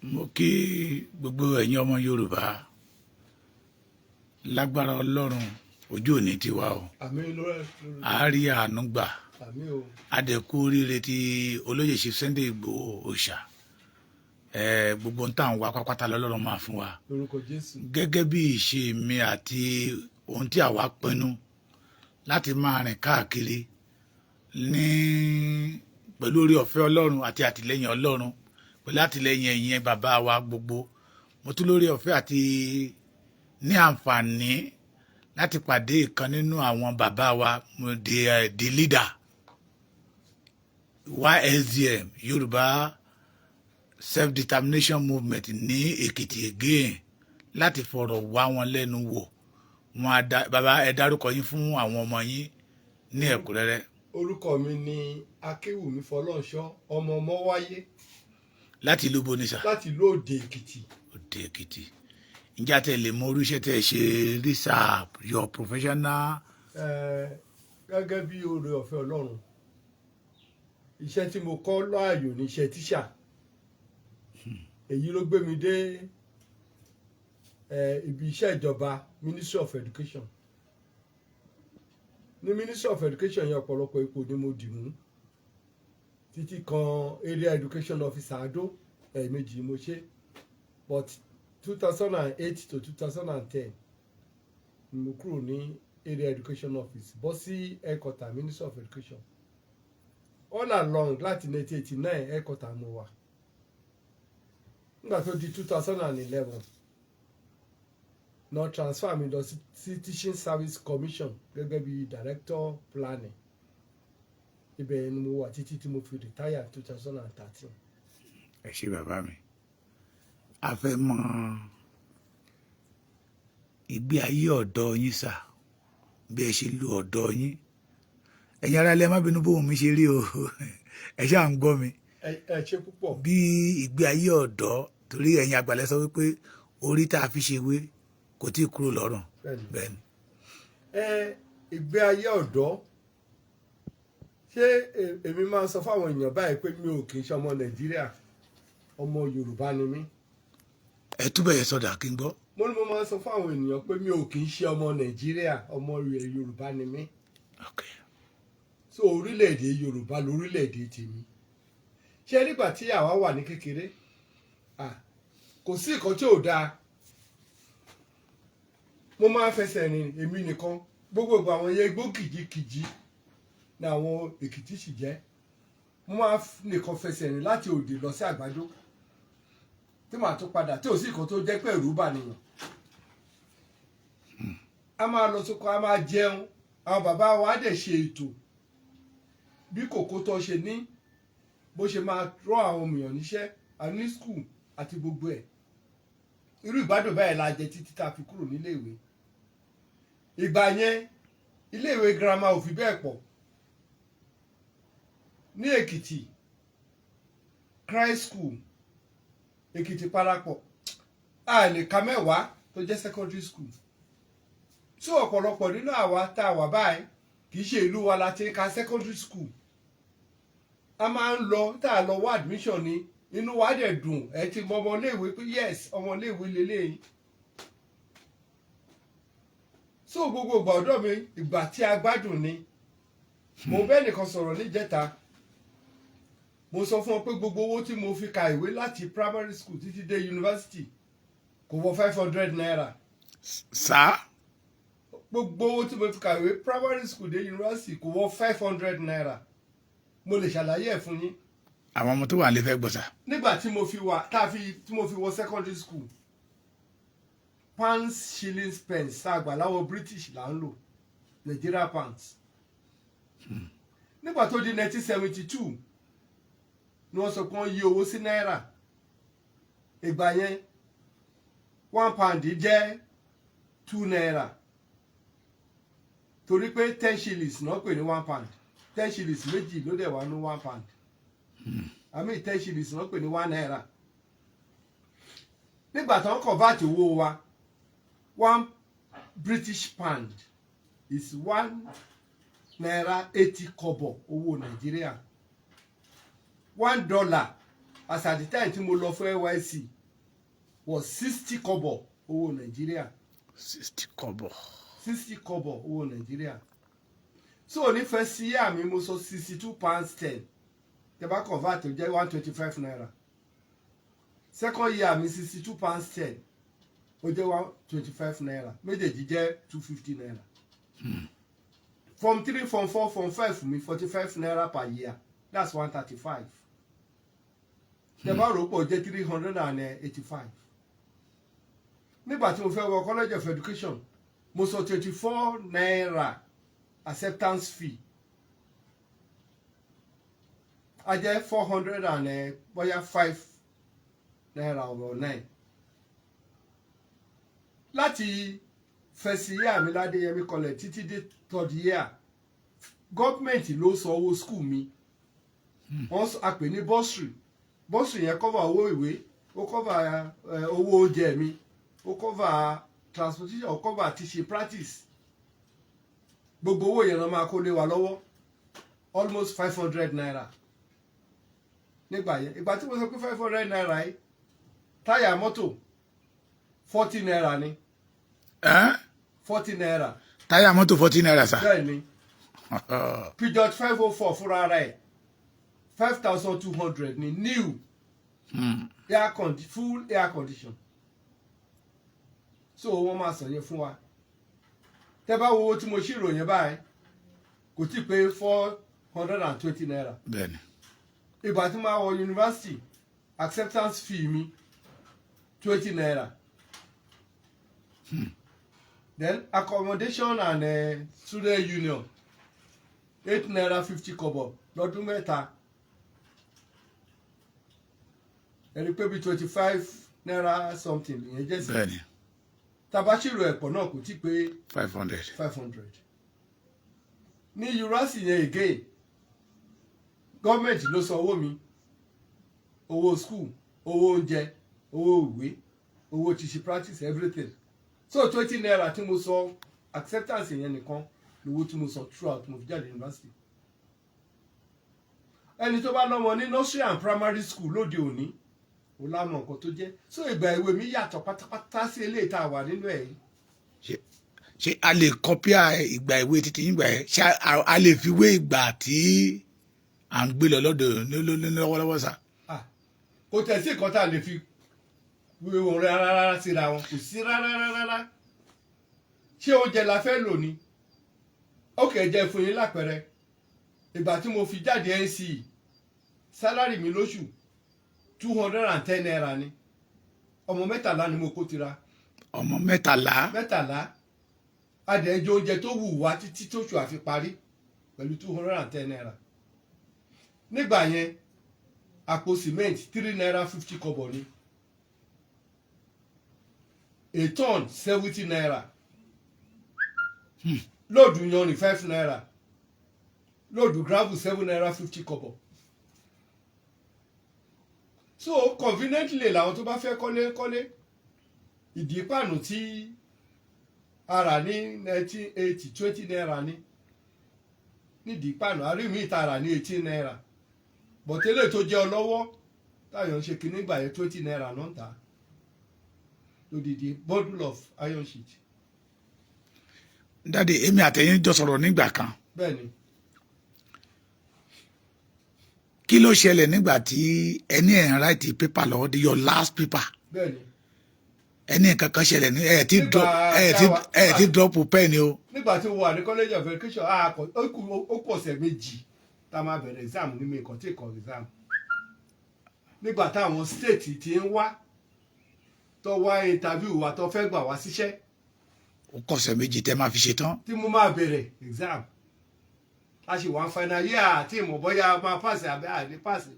Mo kí gbogbo ẹ̀yin ọmọ Yorùbá. Lágbára Ọlọ́run, ojú òní ti wá o. Àmín lórí. A rí àánú gbà. Àmín o. A dẹ̀ kú oríire tí olóyè Chief Sunday Igboho Òòṣà. Ẹ gbogbo ń tà ń wá pápátá lọ́lọ́run máa fún wa. Lórúkọ Jésù. Gẹ́gẹ́ bí ìṣe mi àti ohun tí àwa pinnu láti máa rìn káàkiri ní pẹ̀lú orí ọ̀fẹ́ Ọlọ́run àti àtìlẹ́yìn Ọlọ́run, pẹ̀lú àtìlẹ́yìn ẹ̀yin bàbá wa gbogbo, mo tún lórí ọ̀fẹ́ àti ní àǹfààní láti pàdé ìkan nínú àwọn bàbá wa, the leader YSDM, Yorùbá Self-Determination Movement ní Èkìtì again, láti fọ̀rọ̀ wá wọn lẹ́nu wò. Wọn á dá bàbá, ẹ dárúkọ yín fún àwọn ọmọ yín ní ẹ̀kúnrẹ́rẹ́. Orúkọ mi ni Akéwùmí Fọlọ́nṣọ́, ọmọ ọmọ wáyé. Láti ìlú bonisa? Láti ìlú Òde Èkìtì. Òde Èkìtì. Ǹjẹ́ àti ẹ lè mọ irú iṣẹ́ tẹ́ ẹ ṣe rí sáà, your professional? Gẹ́gẹ́ bí oore ọ̀fẹ́ Ọlọ́run, iṣẹ́ tí mo kọ́ láàyò ní iṣẹ́ tíṣà. Èyí ló gbé mi dé ibi iṣẹ́ ìjọba, Ministry of Education. Ní Ministry of Education yẹn, ọ̀pọ̀lọpọ̀ ipò ni mo dì mú, títí kan Area Education Officer Adó. Ẹ̀ẹ̀mejì mo ṣe, but 2008 to 2010 ni mo kúrò ní Area Education Office, bọ́ sí headquarter Ministry of Education. All along, láti 1989, headquarter mo wà. Nígbà tó di 2011 náà, transfer mi lọ sí Teaching Service Commission gẹ́gẹ́ bí Director Planning. Ibẹ̀ ni mo wà títí tí mo fi retire 2013. Ẹ ṣé, bàbá mi. A fẹ́ mọ ìgbé ayé ọ̀dọ́ yín sà, bí ẹ ṣe lu ọ̀dọ́ yín. Ẹ̀yin ará ilé, ẹ má bínú bóun mi ṣe rí o, ẹ ṣáà ń gbọ́ mi. Ẹ ṣe púpọ̀. Bí ìgbé ayé ọ̀dọ́, torí ẹ̀yin àgbàlẹ̀ sọ wípé orí tá a fi ṣe wé kò tí ì kúrò lọ́rùn. Bẹ́ẹ̀ni. Bẹ́ẹ̀ni. Ẹ ìgbé ayé ọ̀dọ́, ṣé èmi máa ń sọ fáwọn èèyàn báyìí pé mi ò kì í ṣe ọmọ Nàìjíríà, ọmọ Yorùbá ni mí. Ẹ túbọ̀ yẹ sọdà kí n gbọ́. Mo ní mo máa ń sọ fáwọn ènìyàn pé mi ò kì í ṣe ọmọ Nàìjíríà, ọmọ Yorùbá ni mí. So orílẹ̀-èdè Yorùbá lórílẹ̀-èdè tèmi. Ṣé nígbà tí àwa wà ní kékeré, kò sí nǹkan tí ò dáa. Mo máa ń fẹsẹ̀ rìn èmi nìkan. Gbogbo ìgbà, àwọn yẹn igbó kìjikìji ní àwọn Èkìtì sì jẹ́. Mo máa ń nìkan fẹsẹ̀ rìn láti Òdè lọ sí Àgbàdo, tí màá tún padà, tí ò sí nǹkan tó jẹ́ pé ẹ̀rù bà nìyàn. A máa lọ sóko, a máa jẹun. Àwọn bàbá wa á dẹ̀ ṣe ètò bí kòkó tó ṣe ní, bó ṣe máa rọ àwọn èèyàn níṣẹ́, a ní school àti gbogbo ẹ̀. Irú ìgbádùn báyìí la jẹ títí tá a fi kúrò níléèwé. Ìgbà yẹn, iléèwé girama ò fi bẹ́ẹ̀ pọ̀ ní Èkìtì. Christ School, Èkìtì parapọ̀, a lè ka 10 tó jẹ́ secondary school. So ọ̀pọ̀lọpọ̀ nínú àwa tá a wà báyìí, kì í ṣe ìlú wa la ti ń ka secondary school. A máa ń lọ, tá a lọ wá admission ni, inú wa dẹ̀ dùn. Ẹ ti mọ ọmọléèwé pé yes, ọmọléèwé lélẹ́yìí. So gbogbo ìgbà ọ̀dọ́ mi, ìgbà tí a gbádùn ni. Mo bẹ́ẹ̀ nìkan sọ̀rọ̀ níjẹta, mo sọ fún ọ pé gbogbo owó tí mo fi ka ìwé láti primary school títí dé university kò wọ ₦500. Sá? Gbogbo owó tí mo fi kàwé primary school dé university kò wọ ₦500. Mo lè ṣàlàyé ẹ̀ fún yín. Àwọn ọmọ tó wà nílé fẹ́ gbọ́ sà. Nígbà tí mo fi wà tá a fi tí mo fi wọ secondary school, pounds, shillings, pence tá a gbà láwọ British là ń lò, Nigeria pounds. Nígbà tó di 1972 ni wọ́n sọ pé wọ́n yí owó sí náírà. Ìgbà yẹn, £1 jẹ́ ₦2, torí pé 10 shillings náà pè ní £1. 10 shillings méjì ló dẹ̀ wá ní £1. Àmì 10 shillings náà pè ní ₦1. Nígbà tó ń convert owó wa, £1 British is ₦1.80 owó Nàìjíríà. $1 As at the time tí mo lọ fún NYSC was 60 kọ́bọ̀ owó Nàìjíríà. 60 kọ́bọ̀. 60 kọ́bọ̀ owó Nàìjíríà. So ní first year mi, mo sọ £62.10. Tẹ́ bá convert, ó jẹ́ ₦125. Second year mi, £62.10, ó jẹ́ ₦125. Méjèèjì jẹ́ ₦250. Form three, form four, form five mi, ₦45 per year, that's 135. Tẹ́ bá rò pọ̀, jẹ́ 385. Nígbà tí mo fẹ́ wọ College of Education, mo sọ ₦24 acceptance fee, a jẹ́ four hundred and bóyá five naira or nine. Láti first year mi ládéyẹmí College títí dé third year, gọ́ọ̀mẹ̀ntì ló san owó school mi. Wọ́n a pè ní bursary. Bursary yẹn cover owó ìwé, ó cover owó oúnjẹ mi, ó cover transportation, ó cover teaching practice. Gbogbo owó yẹn ló máa kó lé wa lọ́wọ́, almost ₦500 nígbà yẹn. Ìgbà tí mo sọ pé ₦500 yìí, táyà mọ́tò ₦40 ni. Ẹ́n? ₦40. Táyà mọ́tò ₦40, sir? Bẹ́ẹ̀ ni. Peugeot 504 fúnra rẹ̀, 5,200 ní new, full air condition. So wọ́n máa sọ yẹn fún wa. Tẹ́ bá wo owó tí mo ṣírò yẹn báyìí, kò tí ì pé ₦420. Ìgbà tí mo máa wọ yunifásitì, acceptance fee mi, ₦20. Then accommodation and student union, ₦8.50 lọ́dún mẹ́ta. Ẹni pé bí ₦25 something ìyẹn jẹ́ sí. Tabashiro ẹ̀pọ̀ náà, kò tí pé 500. 500. Ní yunifásitì yẹn again, gọ́ọ̀mẹ̀ntì ló san owó mi, owó school, owó oúnjẹ, owó ìwé, owó teaching practice, everything. So ₦20 tí mo sọ acceptance yẹn nìkan lówó tí mo sọ throughout mo fi jáde yunifásitì. Ẹni tó bá lọ́mọ ní nursery and primary school lóde òní, ó lámọ̀ nǹkan tó jẹ́. So ìgbà èwe mi yàtọ̀ pátápátá sí eléyìí tá a wà nínú ẹ̀ yìí. Ṣé a lè compare ìgbà ìwé títí yín gbà yẹn? Ṣé a lè fi wé ìgbà tí à ń gbé lọ lọ́dọ̀ lọ́wọ́lọ́wọ́, sir? Ah, kò tẹ̀ sí nǹkan tá a lè fi wé wọn rárá rárá síra wọn, kò sí rárá rárá. Ṣé oúnjẹ la fẹ́ lò ní? Ó kẹ̀ jẹ́ fún yín lápẹẹrẹ. Ìgbà tí mo fi jáde NCE, salary mi lóṣù, ₦210 ni. Ọmọ 13 ni mo kó tira. Ọmọ 13? 13. Adẹ̀jọ oúnjẹ tó wù wá títí tóṣù àfi parí pẹ̀lú ₦210. Nígbà yẹn, àpò cement, ₦3.50 ni. A ton, ₦70. Load yanrìn, ₦5. Load gravel, ₦7.50. So conveniently, làwọn tó bá fẹ́ kọ́lé kọ́lé. Ìdí pàánù tí a rà ní 1980, ₦20 ní nídìí pàánù. Àrí mi ta rà ní ₦18, but eléyìí tó jẹ́ ọlọ́wọ́ táyọ̀ ń ṣe kinní gbà yẹn, ₦20 náà ń tà á lódìdí bundle of iron sheet. Daddy, èmi àtẹ̀yìn jọ sọ̀rọ̀ nígbà kan. Bẹ́ẹ̀ ni. Kí ló ṣẹlẹ̀ nígbà tí ẹni ẹ̀ ń write paper lọ́wọ́, di your last paper? Bẹ́ẹ̀ ni. Ẹni nǹkan kan ṣẹlẹ̀ ní ẹ̀ tí Nígbà drop ẹ̀ tí ẹ̀ tí drop pen o. Nígbà tí mo wà ní College of Education, ó kù ọ̀sẹ̀ 2 tá a máa bẹ̀rẹ̀ exam ní mi nǹkan tí kò exam. Nígbà táwọn state ti ń wá, tó wá interview wa, tó fẹ́ gbà wá síṣẹ́. Ó kọ̀sẹ̀ 2 tẹ́ máa fi ṣe tán. Tí mo máa bẹ̀rẹ̀ exam, a sì wá final year àti ìmọ̀ bóyá máa pass àbẹ́ àní pass,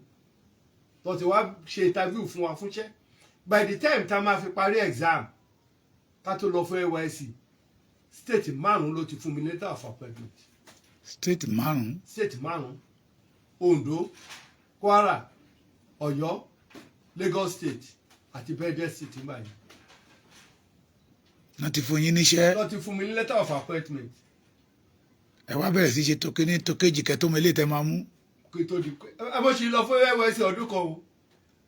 tó ti wá ṣe interview fún wa fúnṣẹ́. By the time tá a máa fi parí exam, ká tó lọ fún NYSC, state márùn ló ti fún mi letter of appointment. State márùn? State márùn: Ondo, Kwara, Ọ̀yọ́, Lagos State àti Benue State nígbà yẹn. Wọ́n ti fún yín níṣẹ́? Ló ti fún mi ní letter of appointment. Ẹ wá bẹ̀rẹ̀ sí ṣe tókè ní tókèjì kẹ́ tó mọ ilé tẹ́ máa mú. Kí tó di pé ẹ bó ṣe lọ fún NYSC ọdún kan o.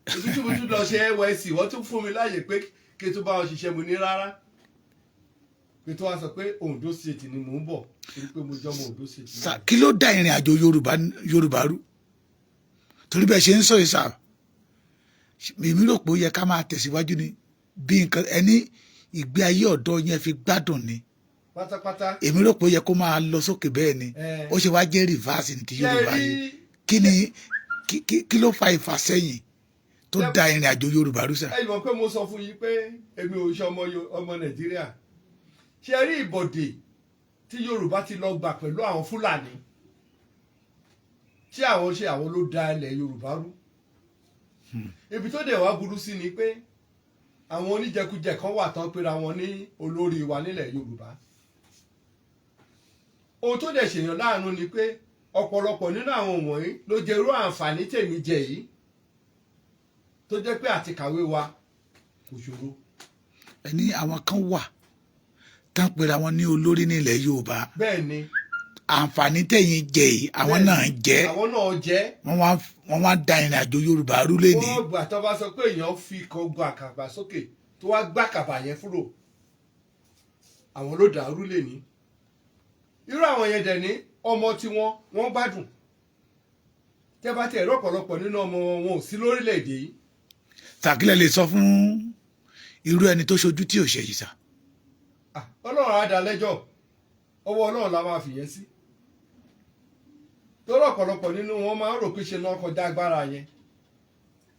Ibi tí mo tún lọ ṣe NYSC, wọ́n tún fún mi láàyè pé kí n tún bá wọn ṣiṣẹ́. Mo ní rárá, pé tó wá sọ pé Ondo State ni mò ń bọ̀, torí pé mo jẹ́ ọmọ Ondo State. Sà, kí ló dá ìrìn àjò Yorùbá rú? Torí bẹ́ẹ̀ ṣe ń sọ yìí sà, èmi rò pé ó yẹ ká máa tẹ̀síwájú ni. Bí nǹkan ẹni ìgbé ayé ọ̀dọ́ yẹn fi gbádùn ni. Pátápátá. Èmi rò pé ó yẹ kó máa lọ sókè bẹ́ẹ̀ ni. Ó ṣe wá jẹ́ reverse ní ti Ṣé Yorùbá rí yìí. Kí ni kí ló fa ìfàsẹ́yìn tó da ìrìn àjò Yorùbá rú sà? Ẹ mọ̀ pé mo sọ fún yín pé èmi ò ṣe ọmọ Nàìjíríà. Ṣe rí ìbọ̀dè tí Yorùbá ti lọ gbà pẹ̀lú àwọn Fúlàní tí àwọn ṣe, àwọn ló da ilẹ̀ Yorùbá rú. Ibi tó dẹ̀ wá burú sí ni pé àwọn oníjẹkújẹ kan wà tán pera wọn ní olórí wa nílẹ̀ Yorùbá. Ohun tó dẹ̀ ṣèyàn láàánú ni pé ọ̀pọ̀lọpọ̀ nínú àwọn wọ̀nyí ló jẹ irú àǹfààní tèmi jẹ yìí, tó jẹ́ pé àti kàwé wa kò ṣòro. Ẹni àwọn kan wà tán pera wọn ní olórí nílẹ̀ Yorùbá. Bẹ́ẹ̀ ni. Àǹfààní tẹ̀yìn jẹ yìí, àwọn náà jẹ. Àwọn náà jẹ́. Wọ́n wá da ìrìn àjò Yorùbá rú lẹ́ni. Wọ́n gbà tó bá sọ pé èèyàn fi kan gun àkàbà sókè, tó wá gbá àkàbà yẹn fúrò, àwọn ló dàrú lẹ́ni. Irú àwọn yẹn dẹ̀ ní ọmọ tiwọn, wọ́n gbádùn. Tẹ́ bá tẹ̀ ẹ̀rọ, ọ̀pọ̀lọpọ̀ nínú ọmọ wọn ò sí lórílẹ̀‐èdè yìí. Tàkílẹ̀ lè sọ fún irú ẹni tó ṣojú tí ò ṣe yìí sà? Ah, Ọlọ́run á dá lẹ́jọ́. Ọwọ́ Ọlọ́run la máa fìyẹn sí, torí ọ̀pọ̀lọpọ̀ nínú wọn máa ń rò pé ṣe náà kọjá agbára yẹn.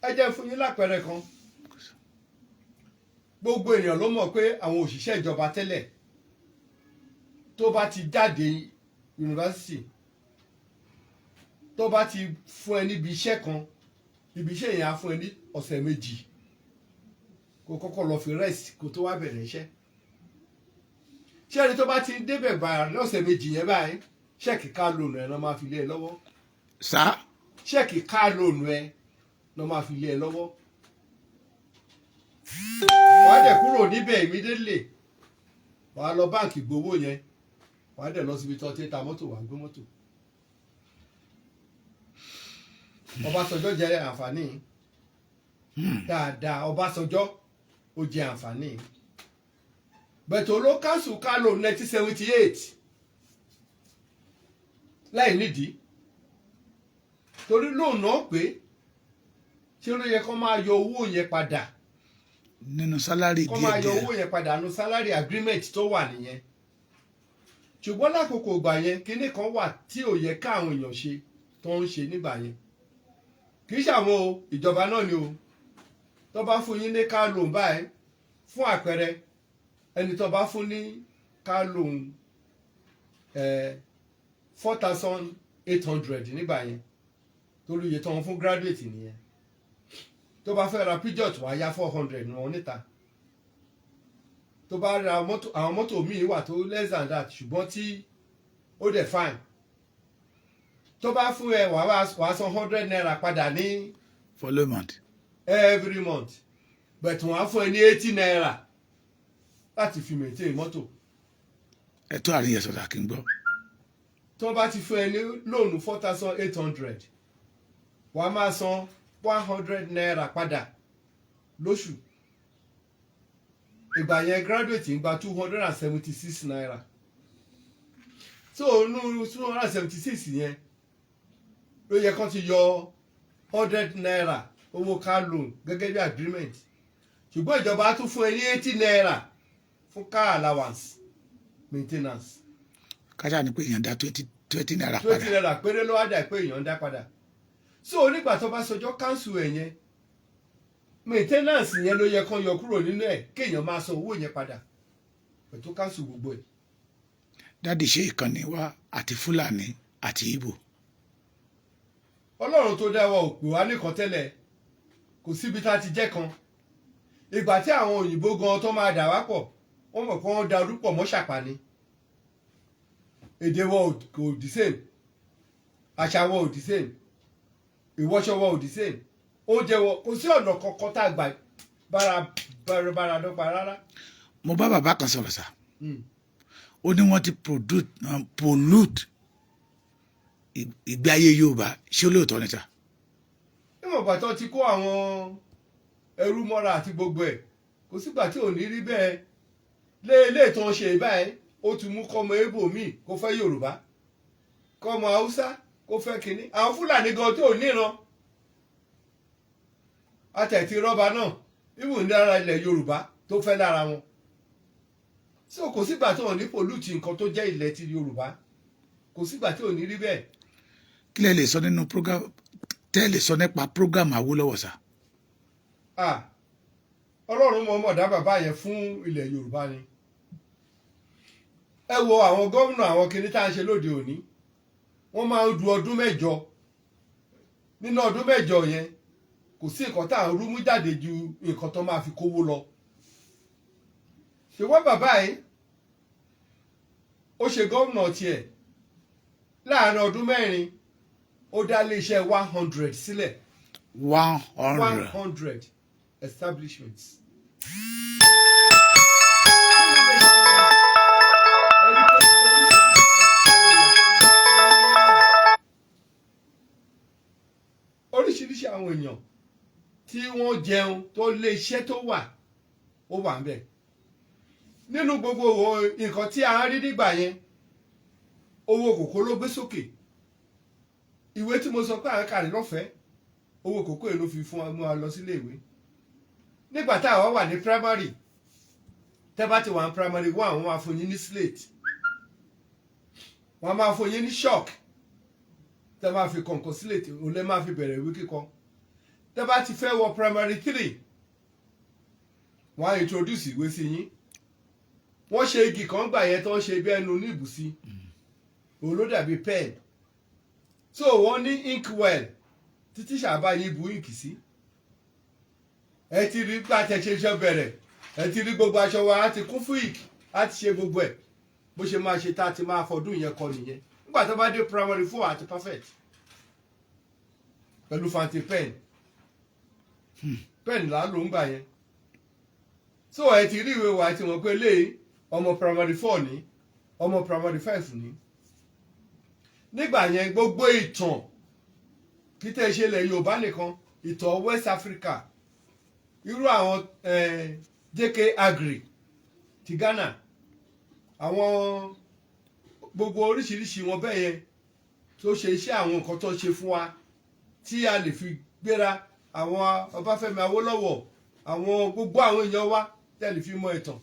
Ẹ jẹ́ fún yín lápẹẹrẹ kan. Gbogbo èèyàn ló mọ̀ pé àwọn òṣìṣẹ́ ìjọba tẹ́lẹ̀, tó bá ti jáde yunifásitì, tó bá ti fún ẹ níbi iṣẹ́ kan, ibi iṣẹ́ yẹn á fún ẹ ní ọ̀sẹ̀ 2 kó kọ́kọ́ lọ fi rest kó tó wá bẹ̀rẹ̀ iṣẹ́. Ṣé ẹni tó bá ti débẹ̀ bàrà lọ́sẹ̀ 2 yẹn báyìí, cheque car loan ẹ̀ náà máa fi lé ẹ lọ́wọ́. Sá? Cheque car loan ẹ náà máa fi lé ẹ lọ́wọ́. Wàá dẹ̀ kúrò níbẹ̀ immediately, wàá lọ báǹkì gbowó yẹn, wàá dẹ̀ lọ síbi tó ti ń ta mọ́tò, wàá gbé mọ́tò. Ọbásanjọ́ jẹ àǹfààní dáadáa. Ọbásanjọ́ ó jẹ àǹfààní bẹ̀tẹ̀ ló cancel car loan 1978 láì nídìí, torí lóun náà pé ṣé ló yẹ kó máa yọ owó yẹn padà nínú salary kó díẹ̀ máa yọ díẹ̀. owó yẹn padà nu salary agreement tó wà nìyẹn. Ṣùgbọ́n lákòókò ìgbà yẹn, kinní kan wà tí ò yẹ káwọn èèyàn ṣe tó ń ṣe nígbà yẹn. Kì í ṣàwọn o, ìjọba náà ni o. Tó bá fún yín ní car loan báyìí, fún àpẹẹrẹ, ẹni tó bá fún ní car loan 4,800 nígbà yẹn, torí iye tó ń fún graduate nìyẹn, tó bá fẹ́ ra Peugeot, wàá yá 400 wọn níta. Tó bá ra mọ́tò, àwọn mọ́tò míì wà tó less than that, ṣùgbọ́n tí ó dẹ̀ fine, tó bá fún ẹ, wàá san ₦100 padà ní Follow month. every month, but wọ́n á fún ẹ ní ₦80 láti fi maintain mọ́tò. Ẹ tó àárín yẹn sọ̀rọ̀ kí n gbọ́. Tó bá ti fún ẹ ní loan 4,800, wàá máa san ₦100 padà lóṣù. Ìgbà yẹn, graduate ń gba ₦276. So nú 276 yẹn ló yẹ kán ti yọ ₦100 owó car loan gẹ́gẹ́ bí agreement, ṣùgbọ́n ìjọba á tún fún ẹ ní ₦80 fún car allowance maintenance. Káṣá ni pé èèyàn dá twenty twenty naira 20 padà. naira péré ló wá dà pé èèyàn ń dá padà. So nígbà tó bá sọjọ́ cancel ẹ̀ yẹn, maintenance yẹn ló yẹ kán yọ kúrò nínú ẹ̀, kéèyàn máa san owó yẹn padà pẹ̀tó cancel gbogbo ẹ̀. Daddy, ṣé ìkànnì wa àti Fúlàní àti Ìgbò? Ọlọ́run tó dá wa ò pè wá nìkan tẹ́lẹ̀, kò síbi tá a ti jẹ́ kan. Ìgbà tí àwọn òyìnbó gan tó máa dà wá pọ̀, wọ́n mọ̀ pé wọ́n darú pọ̀ mọ́ ṣàpá ni. Èdè wa kò the same, àṣà wa ò the same, ìwọṣọ wa ò the same, oúnjẹ wa kò sí ọ̀nà kankan tá a gbà bára bára bára dọ́gba rárá. Mo bá bàbá kan sọ̀rọ̀ sá. Ó ní wọ́n ti pollute ìgbé ayé Yorùbá. Ṣé olóòótọ́ ni sá? Níwọ̀n ìgbà tó ti kó àwọn ẹrú mọ́ra àti gbogbo ẹ̀, kò sígbà tí ò ní rí bẹ́ẹ̀. Léèlé tó ń ṣe báyìí, ó ti mú kọ́mọ Íbò míì kó fẹ́ Yorùbá, kọ́mọ Haúsá kó fẹ́ kínní, àwọn Fúlàní gan tó níran àtẹ̀tí rọ́bà náà ibùn lára ilẹ̀ Yorùbá tó fẹ́ lára wọn. So kò sígbà tó ò ní pollute nǹkan tó jẹ́ ilẹ̀ ti Yorùbá, kò sígbà tí ò ní rí bẹ́ẹ̀. Kí lẹ lè sọ nínú program tẹ́ ẹ lè sọ nípa program Awólọ́wọ̀ sà? Ah, Ọlọ́run mọ̀ọ́mọ̀ dá bàbá yẹn fún ilẹ̀ Yorùbá ni. Ẹ wo àwọn gómìnà, àwọn kinní tá à ń ṣe lóde òní, wọ́n máa ń du ọdún 8. Nínú ọdún 8 yẹn, kò sí nǹkan tá à ń rú mú jáde ju nǹkan tó máa fi kówó lọ. Ṣùgbọ́n bàbá yìí, ó ṣe gómìnà tiẹ̀ láàárín ọdún 4, ó dá iléeṣẹ́ 100 sílẹ̀. One one hundred hundred establishments. Oríṣiríṣi àwọn èèyàn tí wọ́n jẹun tó lé iṣẹ́ tó wà, ó wà ń bẹ̀. Nínú gbogbo nǹkan tí a ń rí nígbà yẹn, owó kòkó ló gbé sókè. Ìwé tí mo sọ pé à ń kà ní lọ́fẹ̀ẹ́, owó kòkó yìí ló fi fún wa, mú wa lọ sílé ìwé. Nígbà tá àwa wà ní primary, tẹ́ bá ti wà ní primary one, wọ́n máa fún yín ní slate, wọ́n máa fún yín ní chalk tẹ́ máa fi kọ̀ǹkọ̀ slate, òun lẹ́ máa fi bẹ̀rẹ̀ ìwé kíkọ. Tẹ́ bá ti fẹ́ wọ primary three, wọ́n á introduce ìwé sí yín. Wọ́n ṣe igi kan gbà yẹn tó ń ṣe bí ẹnu ní ìbùsí, òun ló dàbí pen. So wọ́n ní inkwell títí ṣàbá yín bu ink sí. Ẹ ti rí gbà tẹ ṣe iṣẹ́ bẹ̀rẹ̀, ẹ ti rí gbogbo aṣọ wa á ti kún fún ink, á ti ṣe gbogbo ẹ̀ bó ṣe máa ṣe tá a ti máa fọdún yẹn kọ nìyẹn. Nígbà tó bá dé primary four, àti perfect pẹ̀lú fountain pen. Pen là á lò ń gbà yẹn. So ẹ ti rí ìwé wa, ẹ ti mọ̀ pé léyìí, ọmọ primary four ní, ọmọ primary five ní. Nígbà yẹn, gbogbo ìtàn kí tẹ́ ṣe ilẹ̀ Yorùbá nìkan, ìtàn West Africa, irú àwọn JK Aggrey ti Ghana, àwọn gbogbo oríṣiríṣi wọn bẹ́ẹ̀ yẹn tó ṣe iṣẹ́, àwọn nǹkan tó ṣe fún wa tí a lè fi gbéra, àwọn Ọbáfẹ́mi Awólọ́wọ̀, àwọn gbogbo àwọn èèyàn wa tẹ́ lè fi mọ ìtàn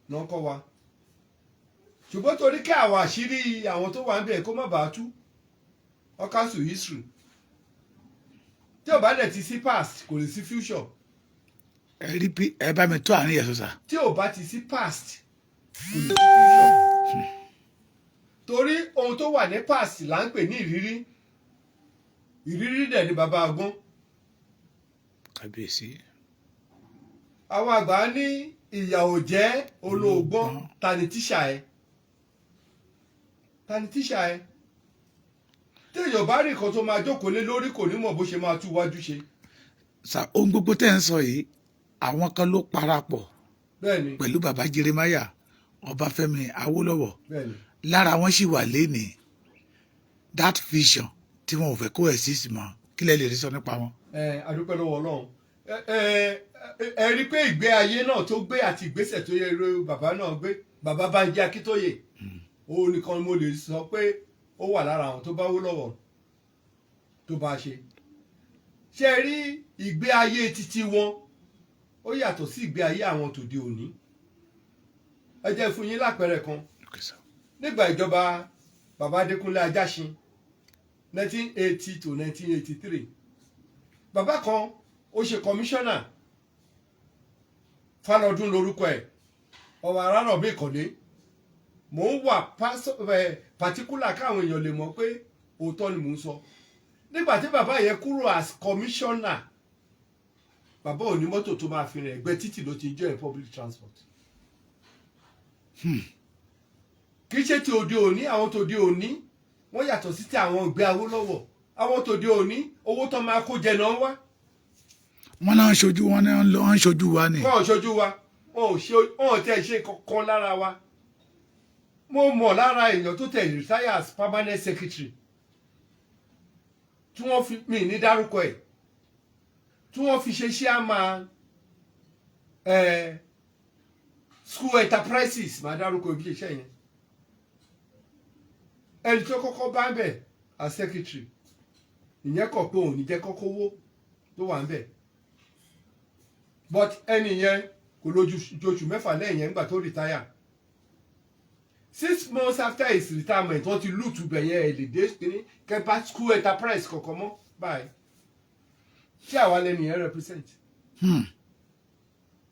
náà kọ́ wa. Ṣùgbọ́n torí kí àwọn àṣírí àwọn tó wà ń bẹ̀ kó má bàa tú, wọ́n cancel history. Tí ò bá dẹ̀ ti sí past, kò lè sí future. Ẹ rí bí ẹ bá mi tó àárín yẹn sọ sà. Tí ò bá ti sí past, kò lè sí future, torí ohun tó wà ní past là ń pè ní ìrírí. Ìrírí dẹ̀ ni bàbá ọgbọ́n. Kábíyèsí. Àwọn àgbà ní ìyà ò jẹ́ olóògbọ́n. Ta ni tíṣà ẹ? Ta ni tíṣà ẹ? Téèyàn bá rí nǹkan tó máa jókòó lé lórí, kò ní mọ̀ bó ṣe máa tú wájú ṣe. Sà, ohun gbogbo tẹ́ ń sọ yìí, àwọn kan ló parapọ̀ Bẹ́ẹ̀ni. pẹ̀lú bàbá Jeremiah Ọbáfẹ́mi Awólọ́wọ̀. Bẹ́ẹ̀ni. Lára wọn sì wà lénìí, that vision tí wọn ò fẹ́ kó exist mọ́. Kí lẹ lè rí sọ nípa wọn? Ẹ adúpẹ́ lọ́wọ́ Ọlọ́run. Ẹ ẹ ẹ rí i pé ìgbé ayé náà tó gbé àti ìgbésẹ̀ tó yẹ irú bàbá náà gbé, bàbá Bánjí Akíntóyè, òun nìkan mo lè sọ pé ó wà lára àwọn tó bá wó lọ́wọ́ tó bá ṣe. Ṣe rí ìgbé ayé títí wọn, ó yàtọ̀ sí ìgbé ayé àwọn tòde òní. Ẹ jẹ́ fún yín lápẹẹrẹ kan. Okay, sir. Nígbà ìjọba bàbá Adékúnlé Ajáṣin, 1980 to 1983, bàbá kan ó ṣe kọmíṣánná, Fálọdún lórúkọ ẹ̀, ọmọ Arárọ̀mí Ìkọ̀lé. Mò ń wà particular káwọn èèyàn lè mọ̀ pé òótọ́ ni mò ń sọ. Nígbà tí bàbá yẹn kúrò as commissioner, bàbá ò ní mọ́tò tó máa fi rìn, ẹ̀gbẹ́ títì ló ti join public transport. Kì í ṣe ti òde òní. Àwọn tòde òní, wọ́n yàtọ̀ sí ti àwọn ìgbé Awólọ́wọ̀. Àwọn tòde òní, owó tó máa kó jẹ náà wá. Wọn náà ń ṣojú, wọn náà ń ṣojú wa ni. Wọn ò ṣojú wa, wọn ò ṣe, wọn ò tẹ̀ ṣe kankan lára wa. Mo mọ̀ lára èèyàn tó tẹ̀ retire as permanent secretary. Tí wọ́n fi mí ní dárúkọ ẹ̀, tí wọ́n fi ṣe chairman school enterprises, máa dárúkọ ibi iṣẹ́ yẹn. Ẹni tó kọ́kọ́ bá ń bẹ̀ as secretary, ìyẹn kọ̀ pé òun ní jẹ́ kọ́kọ́ owó tó wà ń bẹ̀, but ẹni yẹn kò lójú oṣù 6 lẹ́yìn yẹn nígbà tó retire. 6 months after his retirement, wọ́n ti loot bẹ̀ yẹn. Ẹ̀ lè dé ní kẹ́pà school enterprise kọ̀ọ̀kan mọ́ báyìí. Tí àwa lẹ́nu yẹn represent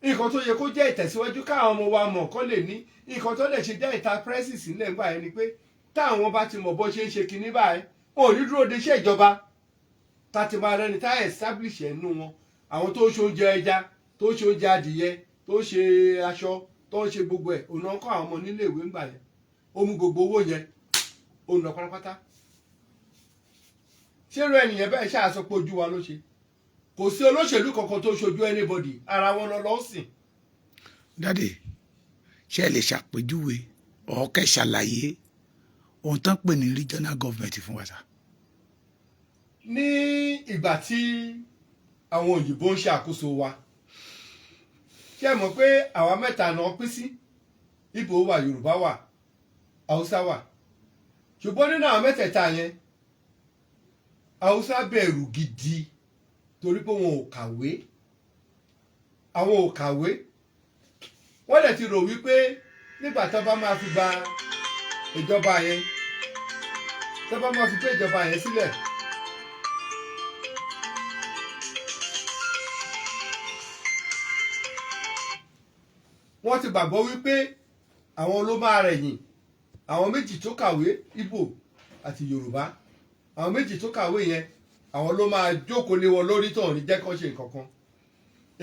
nǹkan tó yẹ kó jẹ́ ìtẹ̀síwájú, káwọn ọmọ wa mọ̀ kó lè ní nǹkan tó lè ṣe jẹ́ enterprises nílẹ̀ ńgbà yẹn ni pé táwọn bá ti mọ̀ bó ṣe ń ṣe kinní báyìí, wọn ò ní dúró de iṣẹ́ ìjọba. Tá ti máa rẹni tá establish ẹ̀ nínú wọn, àwọn tó ń ṣe oúnjẹ ẹja, tó ń ṣe oúnjẹ adìyẹ, tó ń ṣe aṣọ, tó ń ṣe gbogbo ẹ̀, òun náà kọ́ àwọn ọmọ nílé ìwé ńgbà yẹn. Ó mú gbogbo owó yẹn, ó ń lọ pátápátá. Ṣé irú ẹnìyẹn bẹ́ẹ̀ ṣáà sọ pé ojú wa ló ṣe? Kò sí olóṣèlú kankan tó ṣojú anybody, ara wọn lọ lọ́ọ́ sìn. Daddy, ṣé ẹ lè ṣàpèjúwe ọ̀ọ́kẹ́ ṣàlàyé ohun tán pè ní regional government fún wa sá? Ní ìgbà tí àwọn òyìnbó ń ṣe àkóso wa, ṣé ẹ mọ̀ pé àwa mẹ́ta náà pín sí? Ìgbò wà, Yorùbá wà, Haúsá wà. Ṣùgbọ́n nínú àwọn mẹ́tẹ̀ẹ̀ta yẹn, Haúsá bẹ̀rù gidi torí pé wọn ò kàwé. Àwọn ò kàwé, wọ́n dẹ̀ ti rò wípé nígbà tó bá máa fi gba ìjọba yẹn, tó bá máa fi gbé ìjọba yẹn sílẹ̀, wọ́n ti gbàgbọ́ wípé àwọn ló máa rẹ̀yìn. Àwọn méjì tó kàwé, Ìgbò àti Yorùbá, àwọn méjì tó kàwé yẹn, àwọn ló máa jókòó lé wọn lórí tó ní jẹ́ kó ṣe nǹkan kan.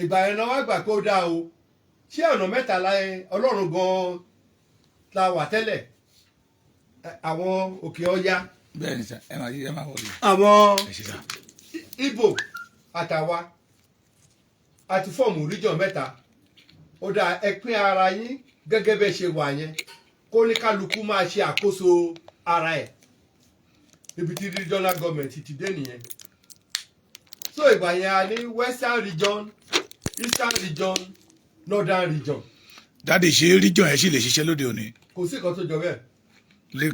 Ìgbà yẹn náà wá gbà pé ó dáa o. Ṣé ọ̀nà mẹ́ta láyé Ọlọ́run gan-an la wà tẹ́lẹ̀? Àwọn Òkè Ọya, Bẹ́ẹ̀ ni sá, ẹ máa wọlé. àwọn Ẹ ṣe sá. Ìgbò àtàwa àti form region mẹ́ta. Ó dáa, ẹ pín ara yín gẹ́gẹ́ bẹ́ẹ̀ ṣe wà yẹn, kó ní kálukú máa ṣe àkóso ara ẹ̀. Ibi tí regional government ti dé nìyẹn. So ìgbà yẹn, a ní western region, eastern region, northern region. Daddy, ṣé region yẹn sì lè ṣiṣẹ́ lóde òní? Kò sí nǹkan tó jọ bẹ́ẹ̀. Lè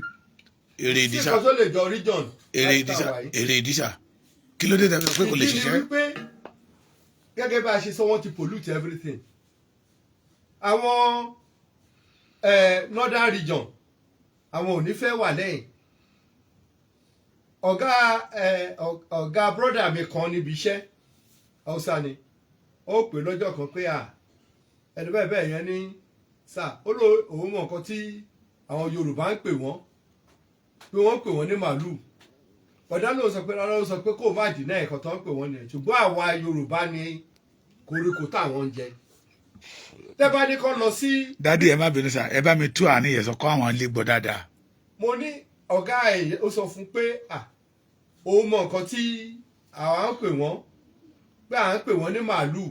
èrè Sí ìdí sá? nǹkan tó lè jọ region Èrè láti ìdí sá? tàwa yìí. Èrè ìdí sá? Kí ló dé tẹ́ fi sọ pé kò lè Ìdí ni ṣiṣẹ́? wípé gẹ́gẹ́ bá a ṣe sọ, wọ́n ti pollute everything. Àwọn northern region, àwọn ò ní fẹ́ wà lẹ́yìn. Ọ̀gá brother mi kan níbi iṣẹ́, Haúsá ni, ó pè lọ́jọ́ kan pé à ẹni bẹ́ẹ̀ bẹ́ẹ̀ yẹn ní sà, ó ló òun mọ̀ nǹkan tí àwọn Yorùbá ń pè wọ́n, pé wọ́n ń pè wọ́n ní màálùú. Ọ̀dà ló sọ pé rárá, ó sọ pé kó o má dìnnà ẹ̀kọ́ tó ń pè wọ́n nìyẹn, ṣùgbọ́n àwa Yorùbá ní koríko táwọn ń jẹ. Tẹ́ bá ní kó lọ sí Daddy, ẹ má bínú sá, ẹ bá mi tú àárín yẹn sọ kọ́ àwọn ilé gbọ́ dáadáa. Mo ní ọ̀gá ẹ̀, ó sọ fún pé à òun mọ nǹkan tí àwa ń pè wọ́n, pé à ń pè wọ́n ní màálùú.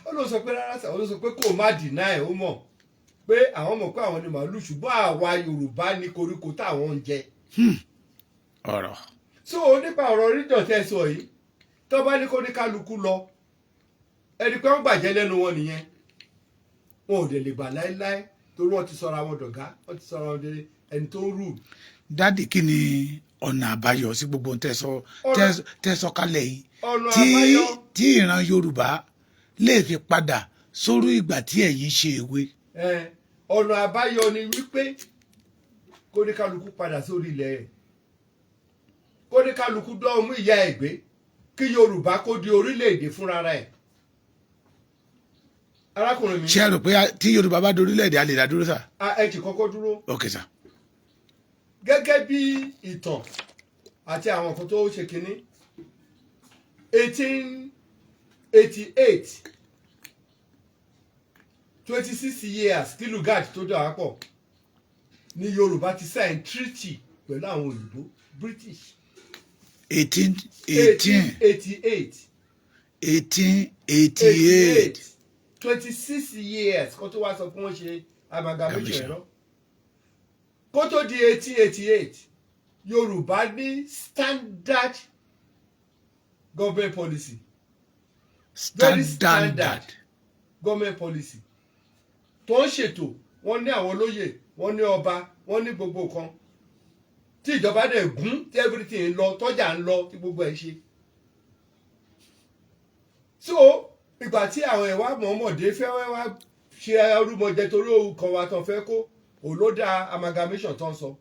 Ó ló sọ pé rárá sà, ó ló sọ pé kó o má dìnnà ẹ̀, ó mọ̀ pé àwọn mọ̀ pé àwọn ní màálùú, ṣùgbọ́n àwa Yorùbá ní koríko táwọn ń jẹ. Ọ̀rọ̀. So nípa ọ̀rọ̀ region tẹ́ ẹ sọ yìí, tó bá ní kó ní kálukú lọ, ẹni pé wọ́n gbàjẹ́ lẹ́nu wọn nìyẹn. Wọn ò dẹ̀ lè gbà láéláé torí wọ́n ti sọra wọn dọ̀gá, wọ́n ti sọra wọn dé ẹni tó ń rù. Daddy, kí ni ọ̀nà àbáyọ sí gbogbo ohun tẹ́ sọ kalẹ̀ yìí Ọ̀nà tí àbáyọ tí ìran Yorùbá lè fi padà sórí ìgbà tí ẹ̀yin ṣe èwe? Ọ̀nà àbáyọ ni wípé kó ní kálukú padà sórí ilẹ̀ ẹ̀, kó ní kálukú dán ọmú ìyá ẹ̀ gbé, kí Yorùbá kó di orílẹ̀-èdè fúnra rẹ̀, arákùnrin mi. Ṣé ẹ rò pé tí Yorùbá bá dorílẹ̀-èdè, a lè dá dúró sà? Ẹ ti kọ́kọ́ dúró. Ok sà. Gẹ́gẹ́ bí ìtàn àti àwọn nǹkan tó ṣe kínní, 1888, 26 years kí Lugard tó dà wá pọ̀, ní Yorùbá ti sign treaty pẹ̀lú àwọn òyìnbó British. 18 18 88. 1888. 26 years kó tó wá sọ pé wọ́n ṣe amalgamation Amalgamation. ẹ̀rọ kó tó di 1888. Yorùbá ní standard government policy, very standard standard government policy tó ń ṣètò. Wọ́n ní àwọn olóyè, wọ́n ní ọba, wọ́n ní gbogbo nǹkan tí ìjọba dẹ̀ gún, tí everything ń lọ, tọ́jà ń lọ, tí gbogbo ẹ̀ ṣe. So ìgbà tí àwọn ẹ̀wà mọ̀ọ́mọ̀dé fẹ́ wá ṣe arúmọjẹ torí òun kan wa tán fẹ́ kó òun ló dá amalgamation tán sọ.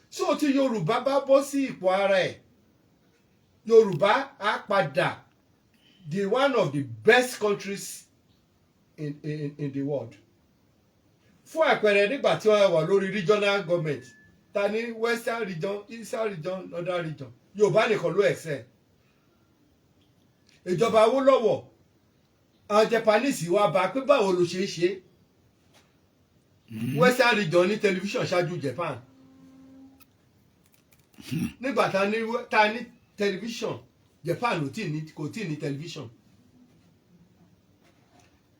So tí Yorùbá bá bọ́ sí ipò ara ẹ̀, Yorùbá á padà the one of the best countries in the world. Fún àpẹẹrẹ, nígbà tí wọ́n wà lórí regional government, ta ní Western Region, Eastern Region, Northern Region, Yorùbá nìkan ló excel. Ìjọba Awólọ́wọ̀, àwọn Japanese wá bá pé báwo ló ṣe é ṣe Western Region ní tẹlifíṣàn ṣáájú Japan. Nígbà tá ní tẹlifíṣàn, Japan ò tí ní, kò tí ní tẹlifíṣàn.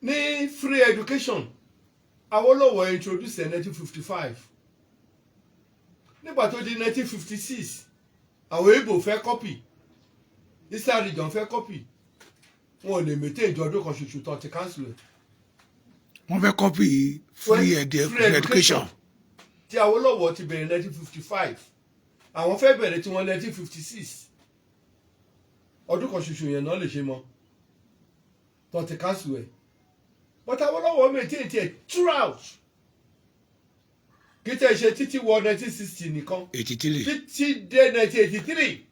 Ní free education, Awólọ́wọ̀ introduce in 1955. Nígbà tó di 1956, àwọn Ìgbò fẹ́ copy, Eastern Region fẹ́ copy, wọn ò lè maintain ìjọ ọdún kan ṣoṣo tó ti cancel ẹ̀. Wọ́n fẹ́ copy free Free education. Tí Awólọ́wọ̀ ti bẹ̀rẹ̀ 1955, àwọn fẹ́ bẹ̀rẹ̀ tí wọ́n 1956. Ọdún kan ṣoṣo yẹn náà lè ṣe mọ́ tó ti cancel ẹ̀, but Awólọ́wọ̀ maintain tiẹ̀ throughout, kí tẹ́ ṣe títí wọ 1960 nìkan. 83. Títí dé 1983,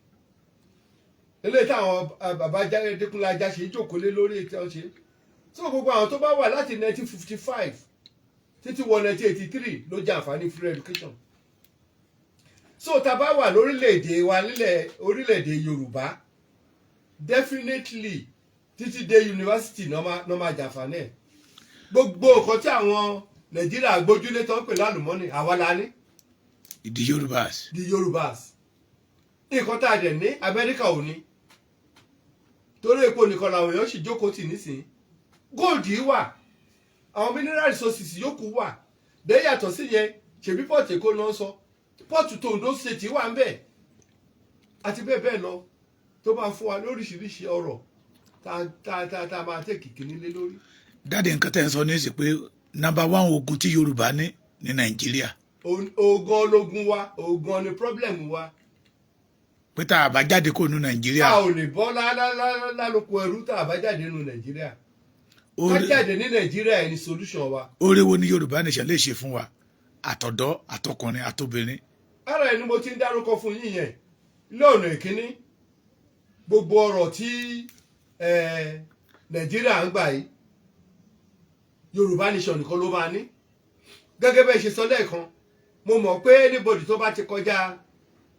eléyìí táwọn bàbá Adékúnlé Ajáṣin jókòó lé lórí ètò ọ̀ṣẹ́. So gbogbo àwọn tó bá wà láti 1955 títí wọ 1983 ló jẹ́ àǹfààní free education. So tá a bá wà lórílẹ̀‐èdè wa, nílẹ̀ orílẹ̀‐èdè Yorùbá, definitely títí dé yunifásitì náà máa jàǹfààní ẹ̀. Gbogbo nǹkan tí àwọn Nàìjíríà gbójúlé tó ń pè lálùmọ́nì, àwa la ní. The Yorùbás. The Yorùbás. Nǹkan tá a dẹ̀ ní, Amẹ́ríkà ò ní, torí epo nìkan làwọn èèyàn sì jókòó tì nísìnyí. Gold wà, àwọn mineral resources yòókù wà dé. Yàtọ̀ sí yẹn, ṣèbí port Èkó náà sọ, port tó Ondo State wà ń bẹ̀, àti bẹ́ẹ̀ bẹ́ẹ̀ lọ, tó máa fún wa lóríṣiríṣi ọrọ̀ tá a máa tẹ̀ kìkì nílé lórí. Daddy, nǹkan tẹ́ ń sọ ní ìsìn pé number one ogun tí Yorùbá ní ní Nàìjíríà. Ogun ológun wa, ogun ni problem wa. Pé tá a bá jáde kó nu Nàìjíríà. A ò lè bọ́ lálòkù ẹrú tá a bá jáde nínú Nàìjíríà. Ká jáde ní Nàìjíríà ẹni solution wa. Oore wo ni Yorùbá nation lè ṣe fún wa, àtọ̀dọ́, àtọkùnrin, àtobìnrin? Ara ẹni mo ti ń dárúkọ fún yín yẹn lọ́nà ìkíní, gbogbo ọ̀rọ̀ tí Nàìjíríà ń gbà yìí, Yorùbá nation nìkan ló máa ní. Gẹ́gẹ́ bẹ́ẹ̀ ṣe sọ lẹ́ẹ̀kan, mo mọ̀ pé anybody tó bá ti kọjá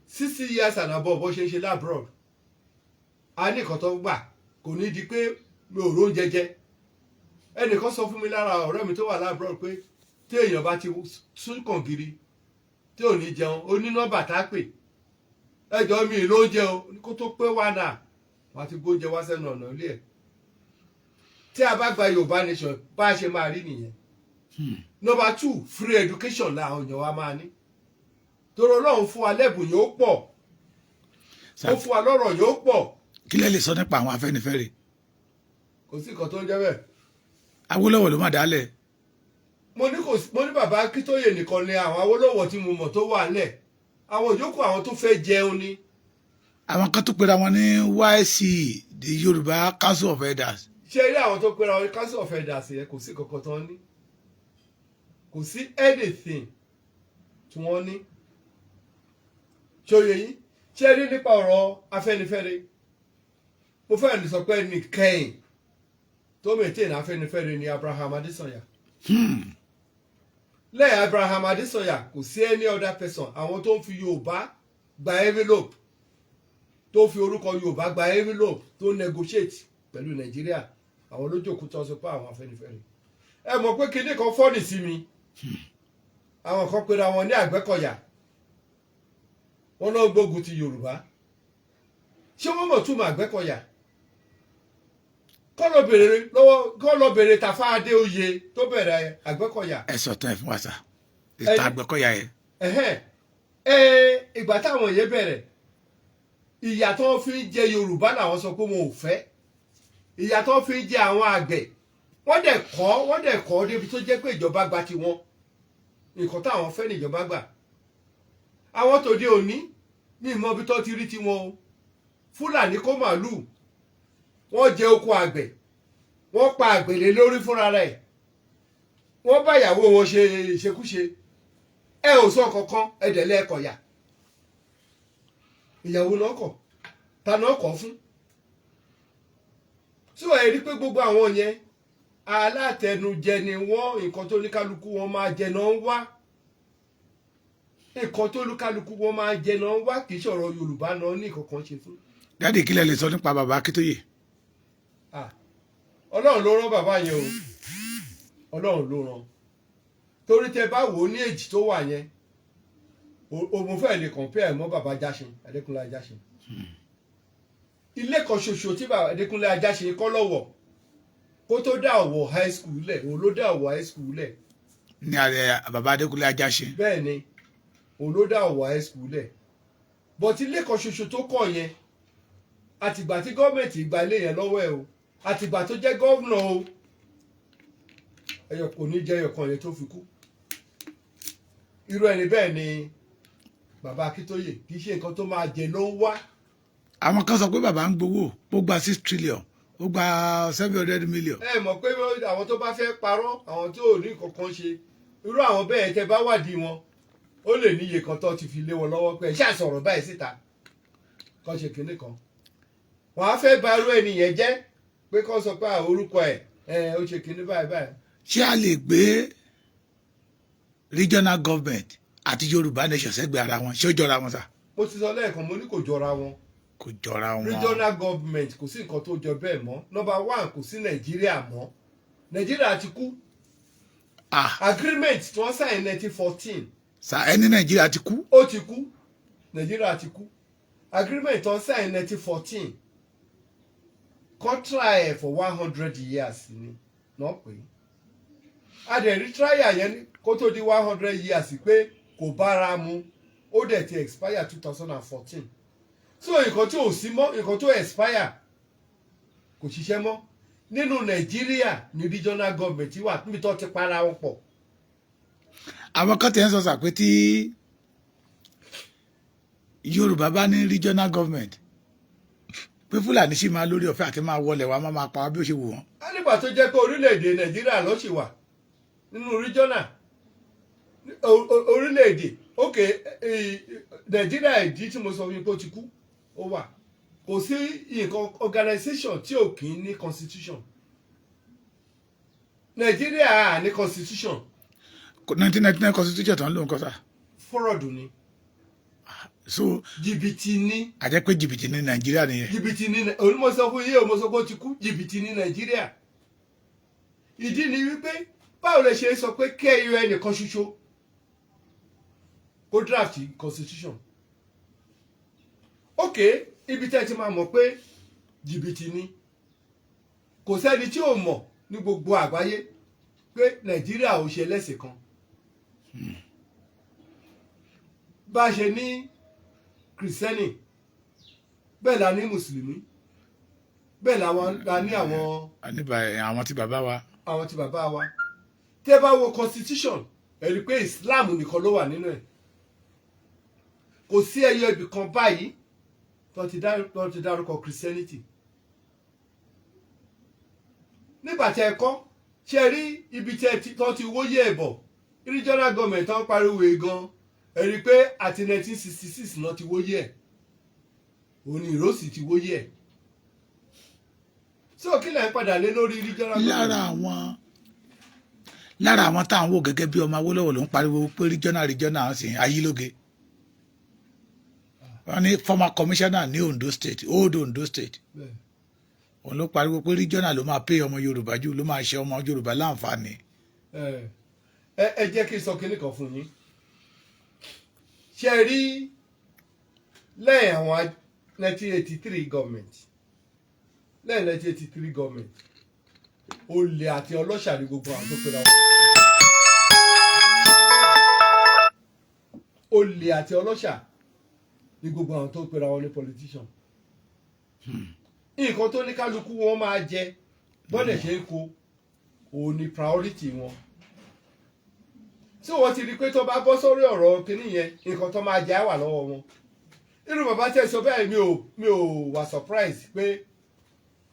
60 years and above, bó ṣe ń ṣe l'abroad, a ní nǹkan tó gbà, kò ní di pé mi ò róúnjẹ jẹ. Ẹnìkan sọ fún mi lára ọ̀rẹ́ mi tó wà l'abroad pé tí èèyàn bá ti sún kàngiri tí ò ní jẹun, ó ní nọ́mbà tá a pè, ẹjọ́ mi lóúnjẹ o, kó tó pé wà náà wàá ti gbóúnjẹ wá sẹ́nu ọ̀nà ilé ẹ̀. Tí a bá gba Yorùbá nation, bá a ṣe máa rí nìyẹn. Number two, free education làwọn èèyàn wa máa ní, torí Ọlọ́run fún wa lẹ́bùn yóò pọ̀, ó fún wa lọ́rọ̀ yóò pọ̀. Kí lẹ lè sọ nípa àwọn Afẹ́nifẹ́re? Kò sí nǹkan tó ń jẹ́ bẹ́ẹ̀. Awólọ́wọ̀ ló má dálẹ̀. Mo ní kò sí. Mo ní bàbá Akíntóyè nìkan ni àwọn Awólọ́wọ̀ tí mo mọ̀ tó wà nílẹ̀. Àwọn yòókù, àwọn tó fẹ́ jẹun ni. Àwọn kan tó pera wọn ní YC, the Yorùbá Council of Elders. Ṣé rí àwọn tó pera wọn ní Council of Elders yẹn, kò sí kankan tán ní, kò sí anything tí wọ́n ní. Ṣòye yín? Ṣé rí nípa ọ̀rọ̀ Afẹ́nifẹ́re, mo fẹ́ lè sọ pé ní kẹ́yìn tó maintain Afẹ́nifẹ́re ni Abraham Adesanya. Lẹ́yìn Abraham Adesanya, kò sí any other person. Àwọn tó ń fi Yorùbá gba envelope, tó fi orúkọ Yorùbá gba envelope, tó negotiate pẹ̀lú Nàìjíríà, àwọn lójókòó tó ń sọ pé àwọn Afẹ́nifẹ́re. Ẹ mọ̀ pé kinní kan funny sí mi, àwọn kan pera wọn ní Àgbẹ̀kọ̀yà, wọn náà gbógun ti Yorùbá. Ṣé wọ́n mọ̀ túmọ̀ Àgbẹ̀kọ̀yà? Kọ́ lọ bèrè lọ́wọ́, kọ́ lọ bèrè Tàfá Adéoyè tó bẹ̀rẹ̀ Àgbẹ̀kọ̀yà. Ẹ sọ tán ẹ fún wa sá, ìtàn Àgbẹ̀kọ̀yà yẹn. Ẹ̀hẹ́n. Ẹ ìgbà táwọn yẹn bẹ̀rẹ̀, ìyà tó fi ń jẹ Yorùbá làwọn sọ pé wọn ò fẹ́, ìyà tó fi ń jẹ àwọn àgbẹ̀. Wọ́n dẹ̀ kọ́ débi tó jẹ́ pé ìjọba gba tiwọn. Nǹkan táwọn fẹ́ ní ìjọba gbà. Àwọn tòde òní ní ìmọ̀ ibi tó ti rí tiwọn o. Fúlàní kó màálùú, wọ́n jẹ oko àgbẹ̀, wọ́n pa àgbẹ̀ lé lórí fúnra rẹ̀, wọ́n bá ìyàwó wọn ṣe ìṣekúṣe. Ẹ ò sọ kankan, ẹ dẹ̀ lẹ́ẹ̀kọ̀yà ìyàwó náà kọ̀, ta náà kọ̀ fún. So ẹ rí pé gbogbo àwọn yẹn, alátẹnujẹ ni wọ́n. Nǹkan tó ní kálukú wọn máa jẹ náà ń wá, nǹkan tó ní kálukú wọn máa jẹ náà ń wá. Kì í ṣọ̀rọ̀ Yorùbá náà ní nǹkan kan ṣe fún. Daddy, kí lẹ lè sọ nípa bàbá Akíntóyè? Ah, Ọlọ́run ló rán bàbá yẹn o, Ọlọ́run ló rán. Torí tẹ bá wò ó ní èjì tó wà yẹn, o mo fẹ́ lè compare mọ́ bàbá Ajáṣin, Adékúnlé Ajáṣin. Ilé kan ṣoṣo tí bàbá Adékúnlé Ajáṣin kọ́ lọ́wọ́ kó tó dá Ọ̀wọ̀ High School lẹ̀, òun ló dá Ọ̀wọ̀ High School lẹ̀. Ní ààrẹ bàbá Adékúnlé Ajáṣin? Bẹ́ẹ̀ ni, òun ló dá Ọ̀wọ̀ High School lẹ̀. But ilé kan ṣoṣo tó kọ́ yẹn, àtìgbà tí gọ́ọ̀mẹ̀ntì gba ilé yẹn lọ́wọ́ ẹ̀ o, àtìgbà tó jẹ́ governor o, ẹyọ kò ní jẹ́ ẹyọ kan yẹn tó fi kú. Irú ẹni bẹ́ẹ̀ ni bàbá Akíntóyè. Kì í ṣe nǹkan tó máa jẹ ló ń wá. Àwọn kan sọ pé bàbá ń gbowó, ó gba 6 trillion, ó gba 700 million. Ẹ mọ̀ pé àwọn tó bá fẹ́ parọ́, àwọn tí ò ní nǹkan kan ṣe, irú àwọn bẹ́ẹ̀, tẹ́ bá wádìí wọn, ó lè níye kan tó ti fi lé wọn lọ́wọ́ pé ẹ ṣáà sọ̀rọ̀ báyìí síta, kan ṣe kinní kan. Wọ́n á fẹ́ ba irú ẹni yẹn jẹ́ pé kó sọ pé àwọn orúkọ ẹ̀ ẹ ó ṣe kinní báyìí báyìí. Ṣé a lè gbé regional government àti Yorùbá nation sẹ́gbẹ̀ẹ́ ara wọn? Ṣé ó jọra wọn sá? Mo ti sọ lẹ́ẹ̀kan, mo ní kò jọra wọn. Kò jọra wọn. Regional government, kò sí nǹkan tó jọ bẹ́ẹ̀ mọ́. Number one, kò sí Nàìjíríà mọ́, Nàìjíríà ti kú. Ah. Agreement tí wọ́n sign 1914. Sa ẹni Nàìjíríà ti kú? Ó ti kú, Nàìjíríà ti kú. Agreement tí wọ́n sign 1914, contract ẹ̀ for 100 years ni náà pé a dẹ̀ rí trial yẹn kó tó di 100 years pé kò bára mu. Ó dẹ̀ ti expire 2014. So nǹkan tí ò sí mọ́, nǹkan tó expire, kò ṣiṣẹ́ mọ́. Nínú Nàìjíríà ní regional government wà níbi tó ti para wọn pọ̀. Àwọn kan tẹ̀ ń sọ sà pé tí Yorùbá bá ní regional government, pé Fúlàní sì máa lórí ọ̀fẹ́ àti máa wọlé wa, máa pa wá bí ó ṣe wù wọ́n. Á nígbà tó jẹ́ pé orílẹ̀-èdè Nàìjíríà ló ṣì wà nínú regional orílẹ̀-èdè. Ok, Nàìjíríà, ìdí tí mo sọ fún yín pé ó ti kú, ó wà. Kò sí nǹkan organisation tí ò kì í ní constitution. Nàìjíríà ní constitution. 1999 constitution tó ń lò ń kọ́ sà? Fraud ni. So Jìbìtì ni. Àjẹ́ pé jìbìtì ní Nàìjíríà nìyẹn. Jìbìtì ní onímọ̀ sọ fún yín, mo sọ pé ó ti kú. Jìbìtì ní Nàìjíríà. Ìdí ni wípé báwo lè ṣe sọ pé kẹ́yọ ẹnìkan ṣoṣo kó draft constitution? Ok, ibi tẹ́ ẹ ti máa mọ̀ pé jìbìtì ni, kò sẹ́ni tí ò mọ̀ ní gbogbo àgbáyé pé Nàìjíríà ò ṣe ẹlẹ́sìn kan. Bá a ṣe ní Kìrìsìtẹ́nì, bẹ́ẹ̀ la ní Mùsùlùmí, bẹ́ẹ̀ la ní àwọn Nípa àwọn tí bàbá wa. Àwọn tí bàbá wa. Tẹ́ bá wo constitution, ẹ rí i pé Islam nìkan ló wà nínú ẹ̀. Kò sí ẹyọ ibì kan báyìí tó ti dárúkọ Christianity. Nígbà tí ẹ kọ́ ṣe rí ibi tí ẹ ti tó ti wóyè ẹ̀bọ̀ regional government tó ń pariwo yìí gan, ẹ rí i pé àti 1966 náà ti wóyè ẹ̀, òun ni Ironsi ti wóyè ẹ̀. So kí lẹ̀ ń padà lé lórí regional government? Lára àwọn tá à ń wò gẹ́gẹ́ bí ọmọ Awólọ́wọ̀ ló ń pariwo pé regional, regional sì ayílóge. Wọ́n ní former commissioner ní Ondo State, old Ondo State, òun ló pariwo pé regional ló máa pay ọmọ Yorùbá jù, ló máa ṣe ọmọ Yorùbá láǹfààní. Ẹ jẹ́ kí n sọ kinní kan fún yín. Ṣe rí lẹ́yìn àwọn 1983 government, lẹ́yìn 1983 government, olè àti ọlọ́ṣà ní gbogbo àwọn tó pera wọn. Olè àti ọlọ́ṣà ní gbogbo àwọn tó ń pera wọn ní politician. Nǹkan tó ní kálukú wọn máa jẹ bọ́dẹ̀ ṣe ń ko òun ni priority wọn. Tí wọ́n ti rí i pé tó bá bọ́ sórí ọ̀rọ̀ kínní yẹn, nǹkan tó máa jẹ á wà lọ́wọ́ wọn. Irú bàbá tẹ́ sọ bẹ́ẹ̀, mi ò wà surprise pé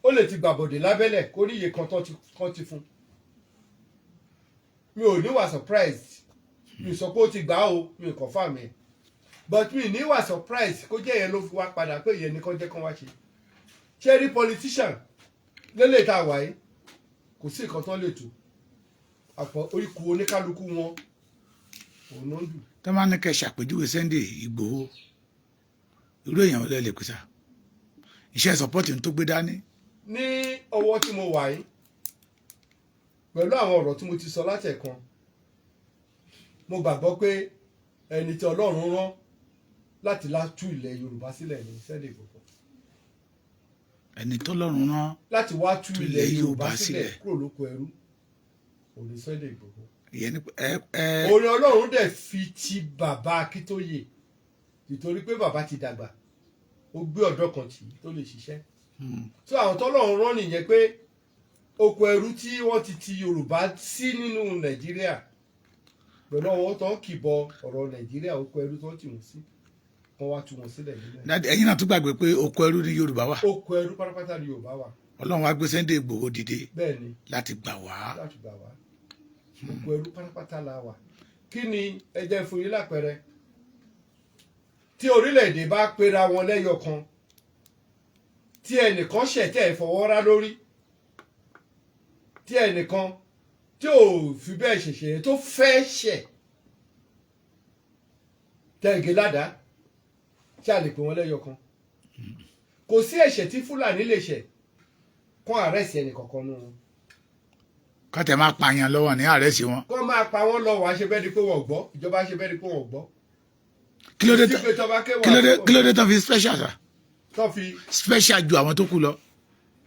ó lè ti gbàbọ̀dè lábẹ́lẹ̀ kó ní iye kan tó ti kan ti fún. Mi ò ní wà surprise. Mi sọ pé ó ti gbà á o, mi ò confirm ẹ̀, but mi ní wà surprise kó jẹ́ yẹn ló fi wá padà pé ìyẹn ní kó jẹ́ kán wá ṣe. Ṣé rí politician lélẹ̀ tá a wà yìí, kò sí nǹkan tó lè tó àpò oríkù oníkálukú wọn, òun ló ń dùn. Tó máa ní kẹ́ ṣàpèjúwe Sunday Ìgbòho, irú èèyàn lẹ lè pèsè iṣẹ́ support tó gbé dání? Ní ọwọ́ tí mo wà yìí, pẹ̀lú àwọn ọ̀rọ̀ tí mo ti sọ látẹ̀kan, mo gbàgbọ́ pé ẹni tí Ọlọ́run rán láti lá tú ilẹ̀ Yorùbá sílẹ̀ ní Sunday Igboho. Ẹni tọ́lọ́run rán láti wá tú tú ilẹ̀ ilẹ̀ Yorùbá Yorùbá sílẹ̀ sílẹ̀. kúrò lóko ẹrú, òní Sunday Igboho. Ìyẹn ní ẹ Orin Ọlọ́run dẹ̀ fi ti bàbá Akíntóyè, nítorí pé bàbá ti dàgbà, ó gbé ọ̀dọ́ kan tì í tó lè ṣiṣẹ́. So àwọn tọ́lọ́run rán nìyẹn pé oko ẹrú tí wọ́n ti ti Yorùbá sí nínú Nàìjíríà pẹ̀lú ọwọ́ tó ń kìbọ ọ̀rọ̀ Nàìjíríà, oko ẹrú tó ń tì wọ́n sí, wọ́n wá tú wọn sílẹ̀ nínú ẹ̀. Daddy, ẹ̀yin náà tún gbàgbé pé oko ẹrú ní Yorùbá wà. Oko ẹrú pátápátá ni Yorùbá wà. Ọlọ́run wá gbé Sunday Ìgbòho dìde Bẹ́ẹ̀ ni. láti gbà wá. Láti gbà wá. Oko ẹrú pátápátá la wà. Kí ni ẹ jẹ́ fún yín lápẹẹrẹ? Tí orílẹ̀-èdè bá pera wọn lẹ́yọ kan, tí ẹnìkan ṣẹ̀ tẹ́ ẹ̀ fọwọ́ rá lórí, tí ẹnìkan tí ò fi bẹ́ẹ̀ ṣẹ̀ṣẹ̀ tó fẹ́ ṣẹ̀ tẹ́ ẹ̀ gé ládàá, tí a lè pè wọ́n lẹ́yọ kan? Kò sí ẹ̀ṣẹ̀ tí Fúlàní lè ṣẹ̀ kán arrest ẹnì kọ̀ọ̀kan nù wọn. Kọ́tẹ̀ máa pààyàn lọ́wọ́ ní arrest wọn. Kọ́ máa pa wọ́n lọ, wàá ṣe bẹ́ẹ̀ ni pé wọ́n gbọ́, ìjọba ṣe bẹ́ẹ̀ ni pé wọ́n gbọ́. Kí ló dé Sí pé tọ́ba ké wà kí ló dé tó fi special sa tó fi special ju àwọn tó kù lọ?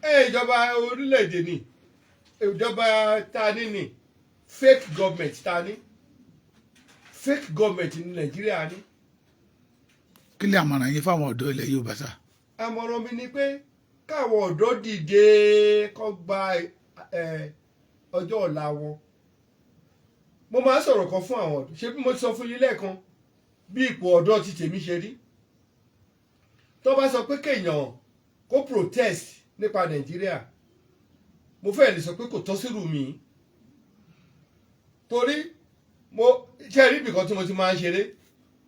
Ẹ ìjọba orílẹ̀-èdè ni ìjọba tá a ní ni fake government tá a ní, fake government ní Nàìjíríà ní. Kí lè àmọ̀ràn yín fáwọn ọ̀dọ́ ilẹ̀ Yorùbá sá? Àmọ̀ràn mi ni pé káwọn ọ̀dọ́ dìde kó gba ọjọ́ ọ̀la wọn. Mo máa ń sọ̀rọ̀ kan fún àwọn ọ̀dọ́. Ṣé bí mo ti sọ fún yín lẹ́ẹ̀kan bí ipò ọ̀dọ́ ti tèmi ṣe rí, tó bá sọ pé kéèyàn kó protest nípa Nàìjíríà, mo fẹ́ lè sọ pé kò tọ́ sírù mi, torí mo ṣe rí ibìkan tí mo ti máa ń ṣeré,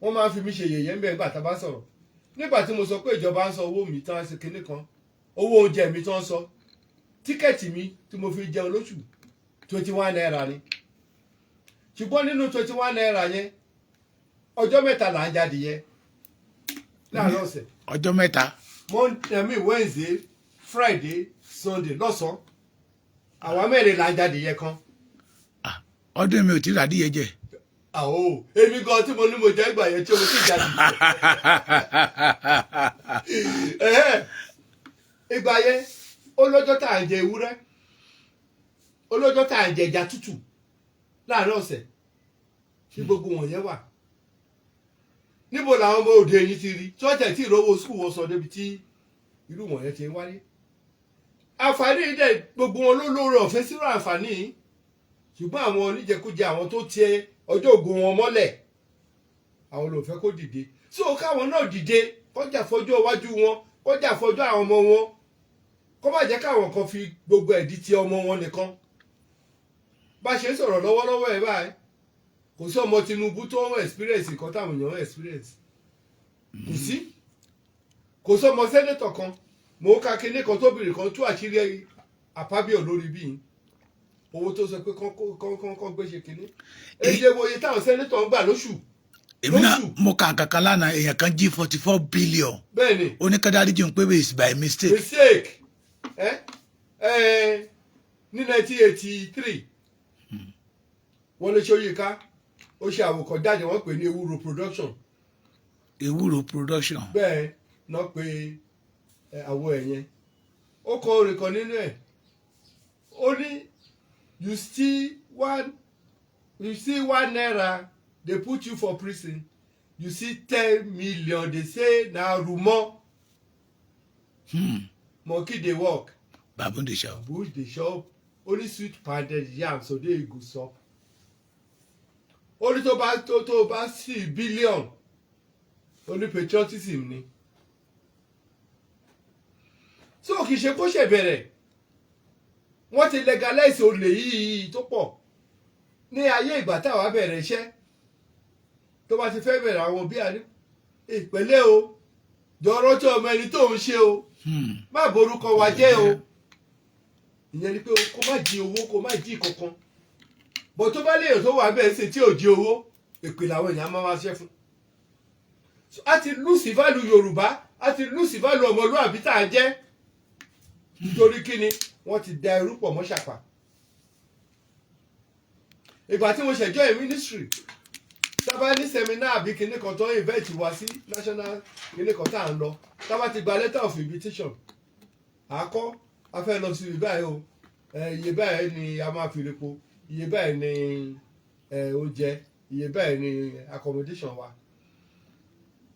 wọ́n máa ń fi mí ṣe yẹ̀yẹ́ ń bẹ̀ nígbà tá a bá sọ̀rọ̀. Nígbà tí mo sọ pé ìjọba ń san owó mi tán, ṣe kinní kan, owó oúnjẹ mi tán, sọ ticket mi tí mo fi jẹun lóṣù, ₦21 ni. Ṣùgbọ́n nínú ₦21 yẹn, ọjọ́ 3 là ń jáde yẹn láàárọ̀ ọ̀sẹ̀. Ọjọ́ 3? Monday, I mean Wednesday, Friday, Sunday lọ́sàn-án, àwa mẹ́rin là ń jáde yẹn kan. Ah, ọdún mi ò tí ì ràdíyẹ jẹ. Àwọ̀ èmi gan tí mo ní mo jẹ́ ìgbà yẹn tí mo ti jáde. Ẹ̀hẹ́, ìgbà yẹn ó lọ́jọ́ tá à ń jẹ ewúrẹ́, ó lọ́jọ́ tá à ń jẹ ẹja tútù láàárín ọ̀sẹ̀ tí gbogbo wọ̀nyẹn wà. Níbo làwọn ọmọ òde yìí ti rí tí wọ́n tẹ̀ tí ìrówó school wọn sọ débi tí irú wọ̀nyẹn ti ń wáyé? Àǹfààní yìí dẹ̀, gbogbo wọn ló lóore ọ̀fẹ́ sírò àǹfààní yìí, ṣùgbọ́n àwọn oníjẹkújẹ, àwọn tó tiẹ̀ ọjọ́ ògo wọn mọ́lẹ̀, àwọn ló fẹ́ kó dìde. So káwọn náà dìde, kọjá fọjọ́ iwájú wọn, kọjá fọjọ́ àwọn ọmọ wọn, kó má jẹ́ káwọn kan fi gbogbo ẹ̀dí ti ọmọ wọn nìkan. Bá ṣe ń sọ̀rọ̀ lọ́wọ́lọ́wọ́ ẹ̀ báyìí, kò sí ọmọ Tinubu tó ń experience nǹkan táwọn èèyàn ń experience. Kò sí, kò sí ọmọ senator kan. Mò ń ka kinní kan, tóbìnrin kan tú àṣírí Akpabio lórí bíi owó tó sọ pé kán gbé ṣe kinní. Èyí wo iye táwọn senator ń gbà lóṣù? Èmi náà Lóṣù. mo kà kankan lánàá, èèyàn kan jí 44 billion. Bẹ́ẹ̀ ni. Oníkádàrí jẹun pé it's by mistake. Mistake. Ẹ ẹ ní 1983, Wọlé Ṣóyínká ó ṣe àwòkọ́ jáde, wọ́n pè ní Ewúro Production. Ewúro Production. Bẹ́ẹ̀ náà pé ẹ, àwo ẹ̀ yẹn, ó kọ orin kan nínú ẹ̀, ó ní, You steal ₦1, they put you for prison. You see 10 million, they say na rumour. Monkey dey work, Baboon dey chop. Baboon dey chop. Only sweet pounded yam so dey e go sup. Ó ní tó bá tó bá sí billion, ó ní patriotism ni. So kì í ṣe kó ṣe bẹ̀rẹ̀. Wọ́n ti legalize olè yìí tó pọ̀ ní ayé ìgbà táwa bẹ̀rẹ̀ iṣẹ́. Tó bá ti fẹ́ bẹ̀rẹ̀, àwọn òbí àní ìpẹ́lẹ́ o, jọ rántí ọmọ ẹni tó ń ṣe o, má borúkọ wa jẹ́ o. Ìyẹn ni pé kó má jí owó, kó má jí kankan bọ̀. Tó bá léèyàn tó wà bẹ́ẹ̀ ṣe tí ò jí owó, èpè làwọn èèyàn máa wá ṣẹ́ fún. So, a ti lose value Yorùbá, a ti lose value ọmọlúwàbí tá a jẹ́. Nítorí kíni? Wọ́n ti da irú pọ̀ mọ́ ṣàpà. Ìgbà tí mo ṣe join ministry, tábà ní seminar àbí kinní kan tó invite wá sí national kinní kan tá à ń lọ, tábà ti gba letter of invitation, àkọ́ a fẹ́ lọ sí ibi báyìí o, iye báyìí ni a máa fi repo, iye báyìí ni oúnjẹ, iye báyìí ni accommodation wa.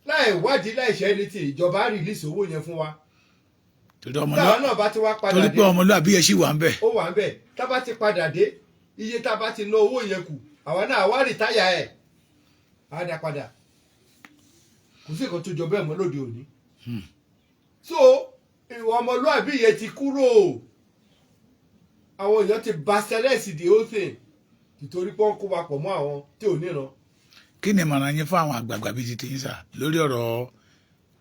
Láì wádìí, láì ṣe anything, ìjọba release owó yẹn fún wa. Torí ọmọ Táwa náà bá ti wá padà torí dé, pé ọmọlúwàbí yẹn ṣì wà ń bẹ̀. Ó wà ń bẹ̀. Tá bá ti padà dé, iye tá bá ti ná owó yẹn kù, àwa náà wá retire ẹ̀, á dá padà. Kò sí nǹkan tó jọ bẹ́ẹ̀ mọ́ lóde òní. So ìwà ọmọlúàbí yẹn ti kúrò. Àwọn èèyàn ti bastardize the whole thing nítorí pé wọ́n kó wa pọ̀ mọ́ àwọn tí ò níran. Kí ni ìmọ̀ràn yín fún àwọn àgbààgbà bíi ti tiyín sà lórí ọ̀rọ̀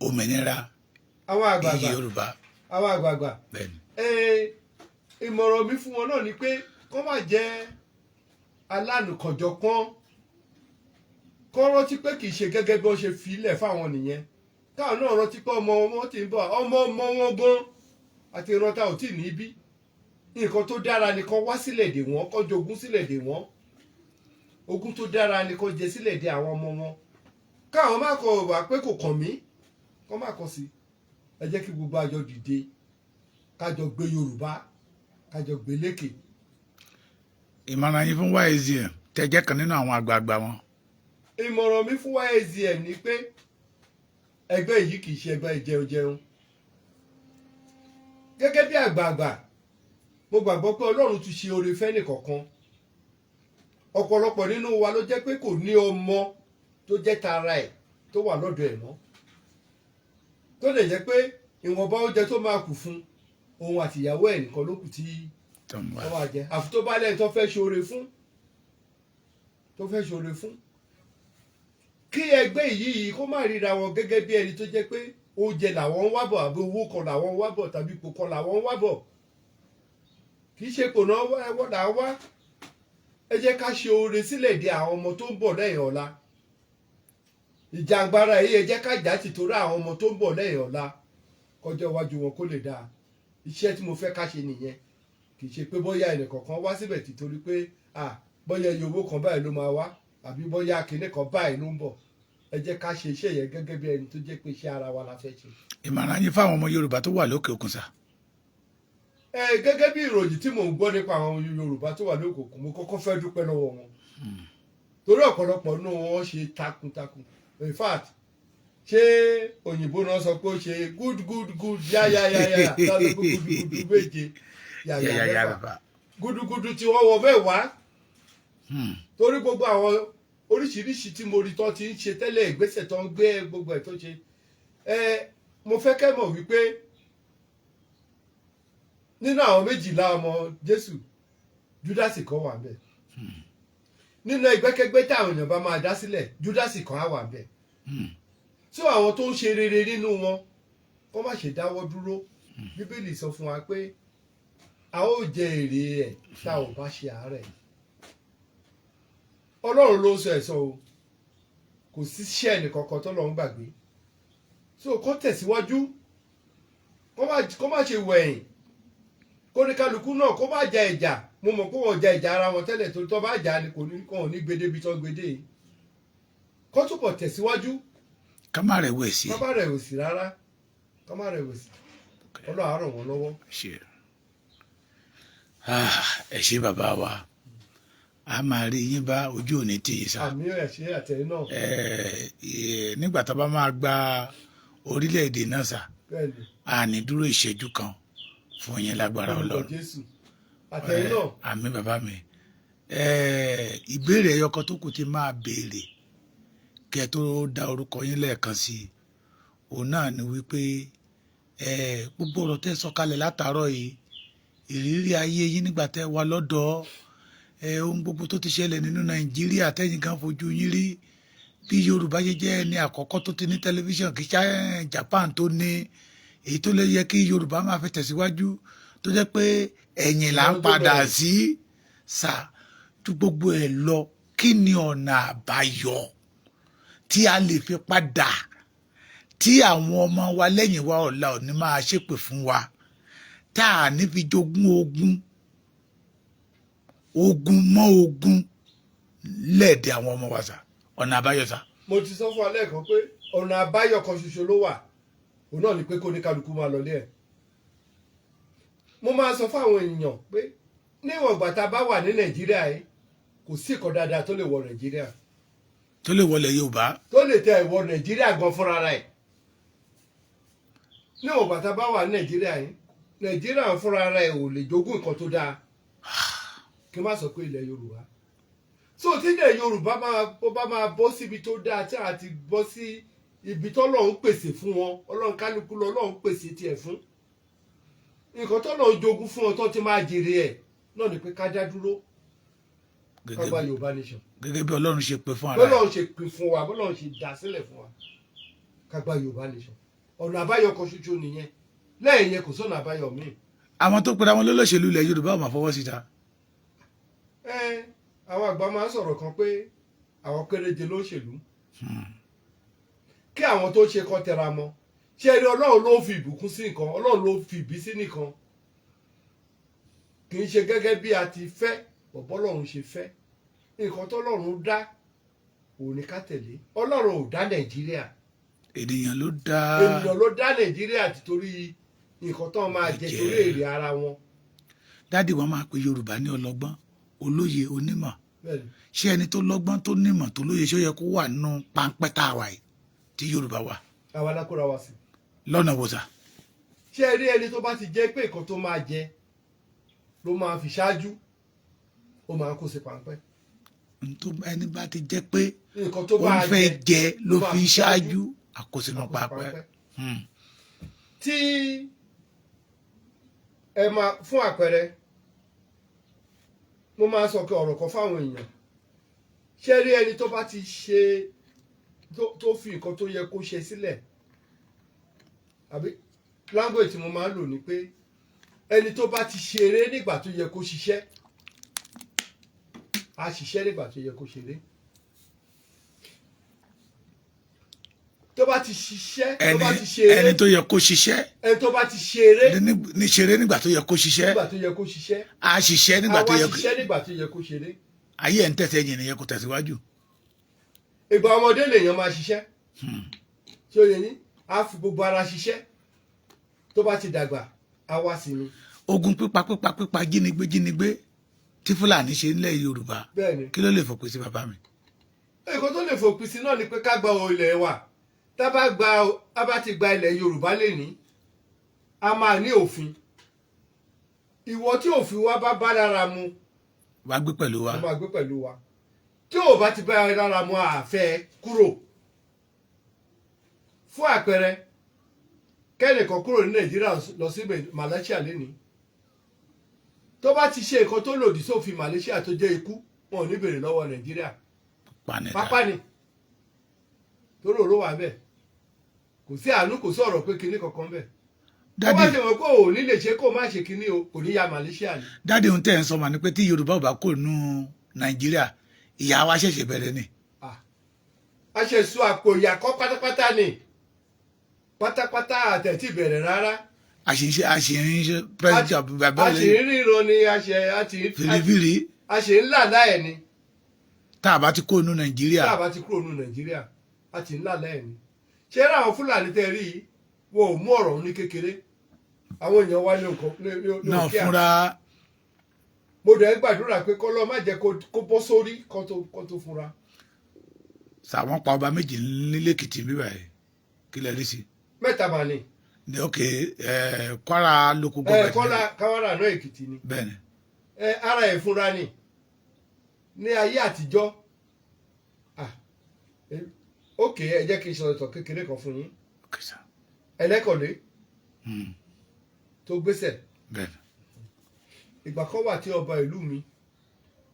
òmìnira Àwọn àgbààgbà? iye Yorùbá? Àwọn àgbààgbà? Bẹ́ẹ̀ni. Ìmọ̀ràn mi fún wọn náà ni pé kó má jẹ́ alánùkànjọ̀pọ́n, kó rántí pé kì í ṣe gẹ́gẹ́ bí wọ́n ṣe filẹ̀ fáwọn nìyẹn. Káwọn náà rántí pé ọmọ wọn ti ń bọ̀, ọmọ ọmọ wọn gan àti ìrántá ò tí ì ní bí. Nǹkan tó dára ni kó wá sílẹ̀ dè wọ́n, kó jogún sílẹ̀ dè wọ́n. Ogún tó dára ni kó jẹ sílẹ̀ dè àwọn ọmọ wọn. Káwọn má kọ wà pé kò kàn mí, kó má kọ sí. Ẹ jẹ́ kí gbogbo àjọ dìde, kájọ gbé Yorùbá, kájọ gbé lékè. Ìmọ̀ràn yín fún YSDM tẹ́ jẹ́ kan nínú àwọn àgbààgbà wọn? Ìmọ̀ràn mi fún YSDM ni pé ẹgbẹ́ yìí kì í ṣe ẹgbẹ́ jẹun-jẹun. Gẹ́gẹ́ bí àgbààgbà, mo gbàgbọ́ pé Ọlọ́run ti ṣe oore fẹ́nì kọ̀ọ̀kan. Ọ̀pọ̀lọpọ̀ nínú wa ló jẹ́ pé kò ní ọmọ tó jẹ́ tara ẹ̀ tó wà lọ́dọ̀ ẹ̀ mọ́, tó lè jẹ́ pé ìwọ̀nba oúnjẹ tó máa kù fún òun àtìyàwó ẹ̀ nìkan ló kù tí tó ń wá. Tó máa jẹ, àfi tó bá lẹ́yìn tó fẹ́ ṣoore fún, tó fẹ́ ṣoore fún. Kí ẹgbẹ́ yìí kó má ríra wọn gẹ́gẹ́ bí ẹni tó jẹ́ pé oúnjẹ làwọn ń wá bọ̀, àbí owó kan làwọn ń wá bọ̀, tàbí ipò kan làwọn ń wá bọ̀. Kì í ṣe ipò náà wọ́n là ń wá. Ẹ jẹ́ ká ṣe oore sílẹ̀ de àwọn ọmọ tó ń bọ̀ lẹ́yìn ọ̀la. Ìjàngbara yìí, ẹ jẹ́ ká jà tì torí àwọn ọmọ tó ń bọ̀ lẹ́yìn ọ̀la, kọjọ́ iwájú wọn kó lè dáa. Iṣẹ́ tí mo fẹ́ ká ṣe nìyẹn. Kì í ṣe pé bóyá ẹnìkọ̀ọ̀kan wá síbẹ̀ tí torí pé, ah, bóyá iye owó kan báyìí ló máa wá, àbí bóyá kinní kan báyìí ló ń bọ̀. Ẹ jẹ́ ká ṣe iṣẹ́ yẹn gẹ́gẹ́ bí ẹni tó jẹ́ pé iṣẹ́ ara wa la fẹ́ ṣe. Ìmọ̀ràn yín fáwọn ọmọ Yorùbá tó wà lókè òkun sà? Ẹ gẹ́gẹ́ bí ìròyìn tí mò ń gbọ́ nípa àwọn Yorùbá tó wà lókè òkun, mo kọ́kọ́ fẹ́ dúpẹ́ lọ́wọ́ wọn torí ọ̀pọ̀lọpọ̀ nínú wọn ṣe takuntakun. In fact, ṣé òyìnbó náà sọ pé ó ṣe good good good yá yá yá yá tá ló pé gudugudu méje yàyà yàyà mẹ́fà bàbá. Gudugudu tí wọ́n wọ mẹ́wàá, torí gbogbo àwọn oríṣiríṣi tí mo rí tó ti ń ṣe tẹ́lẹ̀, ìgbésẹ̀ tó ń gbé, gbogbo ẹ̀ tó ṣe. Ẹ mo fẹ́ kẹ́ mọ̀ wípé nínú àwọn 12 ọmọ Jésù, Júdásì kan wà ńbẹ̀. Nínú ẹgbẹ́kẹ́gbẹ́ táwọn èèyàn bá máa dá sílẹ̀, Júdásì kan á wà ńbẹ̀. Tí àwọn tó ń ṣe rere nínú wọn kó má ṣe dáwọ́ dúró. Bíbélì sọ fún wa pé a ó jẹ èrè ẹ̀ tá ò bá ṣe àárẹ̀. Ọlọ́run ló ń sọ ẹ̀sọ́ o. Kò sí iṣẹ́ ẹnìkankan tọ́lọ́run gbàgbé. So kó tẹ̀síwájú, kó má ṣe wẹ̀yìn, kó ní kálukú náà kó má ja ìjà. Mo mọ̀ pé wọ́n ja ìjà ara wọn tẹ́lẹ̀, torí tó bá jà ni kò ní kò ní gbédébi tó gbédé yìí. Kó túbọ̀ tẹ̀síwájú. Ká má rẹ̀wẹ̀sì. Kó má rẹ̀wẹ̀sì rárá, kó má rẹ̀wẹ̀sì. Ọlọ́run á ràn wọ́n lọ́wọ́. Ṣe. Ah, ẹ ṣé bàbá wa. A máa rí yín bá, ojú òní tì yín sá. Àmín, ẹ̀ṣẹ̀ àtẹ̀yìn náà. Nígbà tá a bá máa gba orílẹ̀-èdè náà sá, Bẹ́ẹ̀ni. a ní dúró ìṣẹ́jú kan fún yín lágbára Orúkọ Ọlọ́run. Jésù, àtẹ̀yìn náà. Àmín, bàbá mi. Ìbéèrè ẹyọ kan tó kù tí máa béèrè kí ẹ tó dá orúkọ yín lẹ́ẹ̀kan sí i, òun náà ni wípé gbogbo ọ̀rọ̀ tẹ́ sọ kalẹ̀ látàárọ̀ yìí, ìrírí ayé yín nígbà tẹ́ wà lọ́dọ̀ ẹ, ohun gbogbo tó ti ṣẹlẹ̀ nínú Nàìjíríà tẹ́yìn kan fojú yín rí, bí Yorùbá ṣe jẹ́ ẹni àkọ́kọ́ tó ti ní tẹlifíṣàn kí Japan tó ní, èyí tó lè yẹ kí Yorùbá máa fi tẹ̀síwájú, tó jẹ́ pé ẹ̀yìn là ń Ìyẹn tó padà bẹ̀rẹ̀. sí sà ju gbogbo ẹ̀ lọ, kí ni ọ̀nà àbáyọ tí a lè fi padà tí àwọn ọmọ wa lẹ́yìn wa ọ̀la ò ní máa ṣépè fún wa, tá a ní fi jogún ogun, ogun mọ́ ogun lẹ́ẹ̀dẹ̀ àwọn ọmọ wa sà? Ọ̀nà àbáyọ sà. Mo ti sọ fún wa lẹ́ẹ̀kan pé ọ̀nà àbáyọ kan ṣoṣo ló wà, òun náà ni pé kó ní kálukú máa lọlé ẹ̀. Mo máa sọ fún àwọn èèyàn pé níwọ̀n ìgbà tá a bá wà ní Nàìjíríà yìí, kò sí ìkan dáadáa tó lè wọ Nàìjíríà, tó lè wọlé Yorùbá, tó lè tẹ ìwọ Nàìjíríà gan fúnra rẹ̀. Níwọ̀n ìgbà tá a bá wà ní Nàìjíríà yìí, Nàìjíríà fúnra rẹ̀ ò lè jogún nǹkan tó dáa, kí n má sọ pé ilẹ̀ Yorùbá. So tí ilẹ̀ Yorùbá máa ó bá máa bọ́ síbi tó dáa, tí a ti bọ́ sí ibi tọ́lọ́run pèsè fún wọn, Ọlọ́run kálukú lọ́lọ́run pèsè tiẹ̀ fún, nǹkan tọ́lọ́run jogún fún wọn tó ti máa jèrè ẹ̀ náà ni pé ká dá dúró, ká gẹ́gẹ́ gba Yorùbá nation. Gẹ́gẹ́ bí Ọlọ́run ṣe pè fún ara ẹ̀. Bọ́lọ́run ṣe pín fún wa, bọ́lọ́run ṣe dá sílẹ̀ fún wa, ká gba Yorùbá nation. Ọ̀nà àbáyọ kan ṣoṣo nìyẹn. Lẹ́yìn yẹn, kò sọ́nà àbáyọ míì. Àwọn tó pera wọn lólóṣèlú ilẹ̀ Yorùbá ò máa fọwọ́ síta. Ẹ àwọn àgbà máa ń sọ̀rọ̀ kan pé àwọn kéréje ló ń ṣèlú, kí àwọn tó ṣe kọ́ tẹra mọ́. Ṣé eré Ọlọ́run ló fi ìbùkún sí nǹkan, Ọlọ́run ló fi ìbísí nìkan. Kì í ṣe gẹ́gẹ́ bí a ti fẹ́ bọ̀bọ́ Ọlọ́run ṣe fẹ́. Nǹkan tọ́lọ́run dá òun ni ká tẹ̀lé. Ọlọ́run ò dá Nàìjíríà. Ènìyàn ló dá. Ènìyàn ló dá Nàìjíríà títorí nǹkan tó máa jẹ, Jẹ. torí èrè ara wọn. Daddy, wọn máa pe Yorùbá ní ọlọ́gbọ́n, olóye, onímọ̀. Bẹ́ẹ̀ni. Ṣé ẹni tó lọ́gbọ́n, tó nímọ̀, tó lóye, ṣé ó yẹ kó wà nínú páńpẹ́ tá a wà yìí tí Yorùbá wà? Àwa lákòrá wa sí. Lọ́nà wo sà? Ṣé ẹ rí ẹni tó bá ti jẹ́ pé nǹkan tó máa jẹ ló máa fi ṣáájú, ó máa kó sí páńpẹ́. Ẹni bá ti jẹ́ pé Nǹkan tó ó bá ń fẹ́ jẹ ló máa fi fi ṣáájú, àkóso á kó sí páńpẹ́. páńpẹ́. Tí ẹ máa fún àpẹẹrẹ, mo máa sọ pé ọ̀rọ̀ kan fáwọn èèyàn. Ṣé rí ẹni tó bá ti ṣe tó fi nǹkan tó yẹ kó ṣe sílẹ̀, àbí language tí mo máa ń lò ní pé ẹni tó bá ti ṣeré nígbà tó yẹ kó ṣiṣẹ́, á ṣiṣẹ́ nígbà tó yẹ kó ṣeré. Tó bá ti ṣiṣẹ́, tó Ẹni bá ti ṣeré, ẹni tó yẹ kó ṣiṣẹ́, ẹni tó bá ti ṣeré ní ṣeré nígbà tó yẹ kó ṣiṣẹ́, nígbà tó yẹ kó ṣiṣẹ́, á ṣiṣẹ́ nígbà tó àwa yẹ ṣiṣẹ́ nígbà tó yẹ kó ṣeré. Ayé ẹ̀ ń tẹ̀sẹ̀ yìí nìyẹn, kó tẹ̀síwájú. Ìgbà ọmọdé lèèyàn máa ṣiṣẹ́, tí ó yẹ yín, á fi gbogbo ara ṣiṣẹ́. Tó bá ti dàgbà, á wá sí mi. Ogun pípa, pípa, pípa, jínigbé, jínigbé tí Fúlàní ṣe nílẹ̀ Yorùbá, Bẹ́ẹ̀ni. kí ló lè fòpin sí, bàbá mi? Nǹkan tó lè fòpin sí náà ni pé ká gba ilẹ̀ wa. Tá bá gba, a bá ti gba ilẹ̀ Yorùbá lẹ́ni, a máa ní òfin. Ìwọ tí òfin wa bá bá lára mu, Wàá gbé pẹ̀lú wa. Ó máa gbé pẹ̀lú wa. Tí ò bá ti bá lára mu, àfẹ́ kúrò. Fún àpẹẹrẹ, kẹ́nìkan kúrò ní Nàìjíríà lọ sí Malaysia lẹ́ni, tó bá ti ṣe nǹkan tó lòdì sófin Malaysia tó jẹ́ ikú, wọn ò ní béèrè lọ́wọ́ Nàìjíríà. Panida. Pápá ni torí òró wà bẹ́ẹ̀, kò sí àánú, kò sí ọ̀rọ̀ pé kinní kankan bẹ́ẹ̀. Tó bá Daddy, ti mọ̀ pé ò ní lè ṣe, kó má ṣe kinní o, kò ní ya Malaysia ni. Daddy, ohun tẹ́ ẹ̀ ń sọ mà ní pé tí Yorùbá ò bá kó nù Nàìjíríà, ìyà wa ṣẹ̀ṣẹ̀ bẹ̀rẹ̀ ni. Ah. A ṣe sọ àpò ìyàkọ́ pátápátá ni, pátápátá, àtẹ̀tí bẹ̀rẹ̀ rárá. A sì ń ṣe, a sì ń ṣe president bàbá A sì ń ríran ni, a ṣe a ti fìrìfìrì. A ṣe ń là láẹ̀ ni. Tá a bá ti kó nù Nàìjíríà. Tá a bá ti kúrò nù Nàìjíríà, a ti ń là láẹ̀ ni. Ṣé rí àwọn Fúlàní tẹ́ rí yìí, wọn ò mú ọ̀rọ̀ ní kékeré. Àwọn èèyàn wá ní nǹkan ní náà òkè à fúnra. Mo dẹ̀ ń gbàdúrà pé kọ́lọ́ má jẹ́ kó bọ́ sórí kó tó fúnra. Sàwọn pa ọba méjì nílé Èkìtì bíbá yìí, kí lẹ rí sí? Mẹ́ta mà ní. Ní ok, Kwara local Ẹ government. Kọ́lá Káwárà náà, Èkìtì ni. Bẹ́ẹ̀ni. Ẹ ara ẹ̀ fúnra ni ní ayé àtijọ́. Ah, ok, ẹ jẹ́ kí n sọ ìtàn kékeré kan fún yín. Ok sir. Ẹlẹ́kọ̀lé tó gbéṣẹ̀. Ìgbà kan wà tí ọba ìlú mi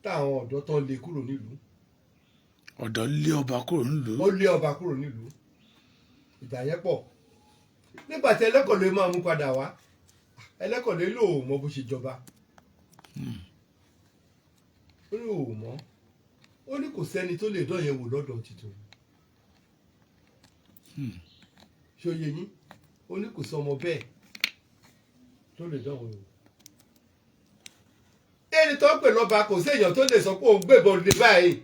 táwọn ọ̀dọ́ tán lé kúrò nílùú. Ọ̀dọ́ lé ọba kúrò nílùú? Ó lé ọba kúrò nílùú. Ìjà yẹn pọ̀. Nígbà tí Ẹlẹ́kọ̀lé máa mú padà wá, Ẹlẹ́kọ̀lé lò ó mọ bó ṣe jọba. Ó ní òun mọ́, ó ní kò sẹ́ni tó lè dán yẹn wò lọ́dọ̀ títún. Ṣé ó yé yín? Ó ní kò sọmọ bẹ́ẹ̀ tó lè dán wò. Ẹni tó ń pè lọ́ba, kò sí èèyàn tó lè sọ pé òun gbébọn lè báyìí.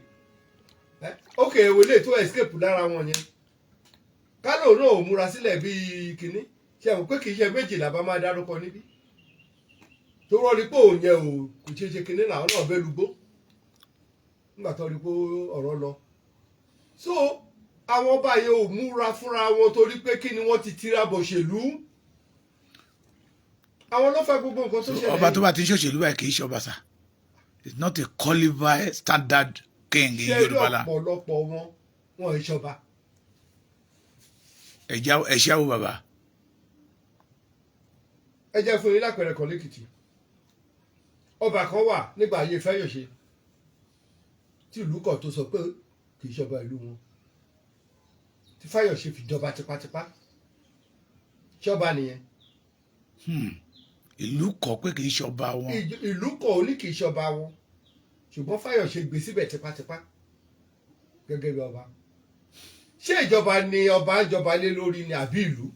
Ok, èwo lè tó escape lára wọn yẹn, kálò náà ò múra sílẹ̀ bíi kínní. Ṣe àwọn pé kì í ṣe méjìlá bá máa dárúkọ níbí tó rọ́ ni pé òun yẹn ò kò ṣeé ṣe kínní làwọn náà bẹ́ẹ̀ lugbó nígbà tó rí pé ọ̀rọ̀ lọ. So àwọn ọba yẹn ò múra fúnra wọn torí pé kí ni wọ́n ti tira bọ̀ ṣèlú. Àwọn ló fẹ́ gbogbo nǹkan tó ṣẹlẹ̀ Ọba tó yìí. bá ti ń ṣòṣèlú báyìí kì í ṣe ọba sà. It's not a qualified standard king in Ṣe rí Yorùbá land. Ọ̀pọ̀lọpọ̀ wọn, wọn ì ṣọba. Ẹ̀ṣẹ́ wo bàbá? Ẹ jẹ́ fún yín lápẹẹrẹ kan lẹ́kìtì. Ọba kan wà nígbà ayé Fáyọ̀ṣe tí ìlú kan tó sọ pé kì í ṣọba ìlú wọn, tí Fáyọ̀ṣe fi jọba tipátipá. Ṣọba nìyẹn? Ìlú kọ̀ pé kì í ṣọba wọn. Ìlú kan ò ní kì í ṣọba wọn, ṣùgbọ́n Fáyọ̀ṣe gbé síbẹ̀ tipátipá gẹ́gẹ́ bí ọba. Ṣé ìjọba ni ọba ń jọba lé lórí ni àbí ìlú?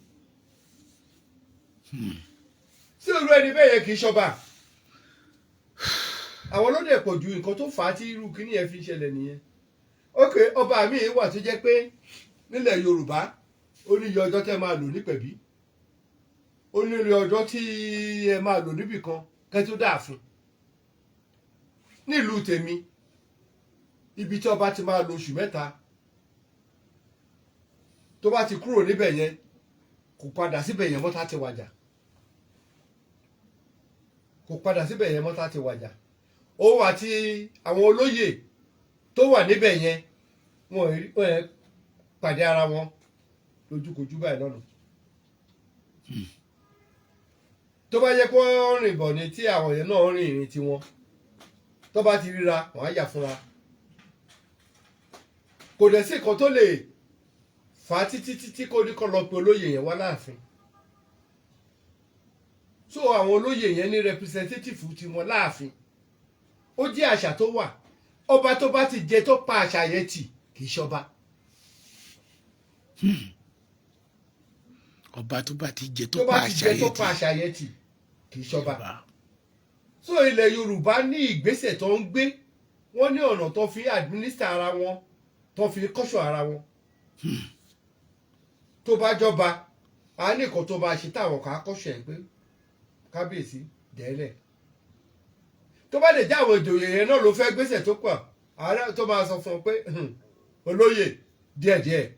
Sí irú ẹni bẹ́ẹ̀ yẹn kì í ṣọba. Àwọn ló dẹ̀ pọ̀ ju. Nǹkan tó fà á tí irú kíní yẹn fi ń ṣẹlẹ̀ nìyẹn. Ok, ọba mi wà tó jẹ́ pé nílẹ̀ Yorùbá, ó ní iye ọjọ́ tẹ́ máa lò nípẹ̀bí, ó ní iye ọjọ́ tí ẹ máa lò níbì kan kẹ́ tó dáàfin. Nílùú tèmi, ibi tí ọba ti máa lo oṣù 3, tó bá ti kúrò níbẹ̀ yẹn, kò padà síbẹ̀ yẹn mọ́ tá ti wàjà. Kò padà síbẹ̀ yẹn mọ́ tá ti wàjà. Òun àti àwọn olóyè tó wà níbẹ̀ yẹn, wọn ò rí wọn ẹ̀ pàdé ara wọn lójúkojú báyìí lọ́nà. Tó bá yẹ kó rìn bọ̀ ni tí àwọn yẹn náà rìn ìrìn tiwọn, tó bá ti ríra, wọ́n á yà fúnra. Kò dẹ̀ sí nǹkan tó lè fà á títí títí kó ní kó lọ pe olóyè yẹn wá láàfin. So àwọn olóyè yẹn ní representative tiwọn láàfin. Ó jẹ́ àṣà tó wà. Ọba tó bá ti jẹ tó pa àṣà yẹn tì, kì í ṣọba. Ọba tó bá ti jẹ tó tó pa bá ti àṣà jẹ tó yẹn pa tì. Àṣà yẹn tì, kì í ṣọba. So ilẹ̀ Yorùbá ní ìgbésẹ̀ tó ń gbé, wọ́n ní ọ̀nà tó fi administer ara wọn, tó fi kọ́ṣọ́ ara wọn. Tó bá jọba, a ní nǹkan tó máa ṣe táwọn kan á kọ́ṣọ́ ẹ̀ pé kábíyèsí dẹ́lẹ̀. Tó bá lè jẹ́ àwọn ìjòyè yẹn náà ló fẹ́ gbésẹ̀ tó pọ̀, ààrẹ tó máa sọ fún ọ pé, olóyè, díẹ̀díẹ̀."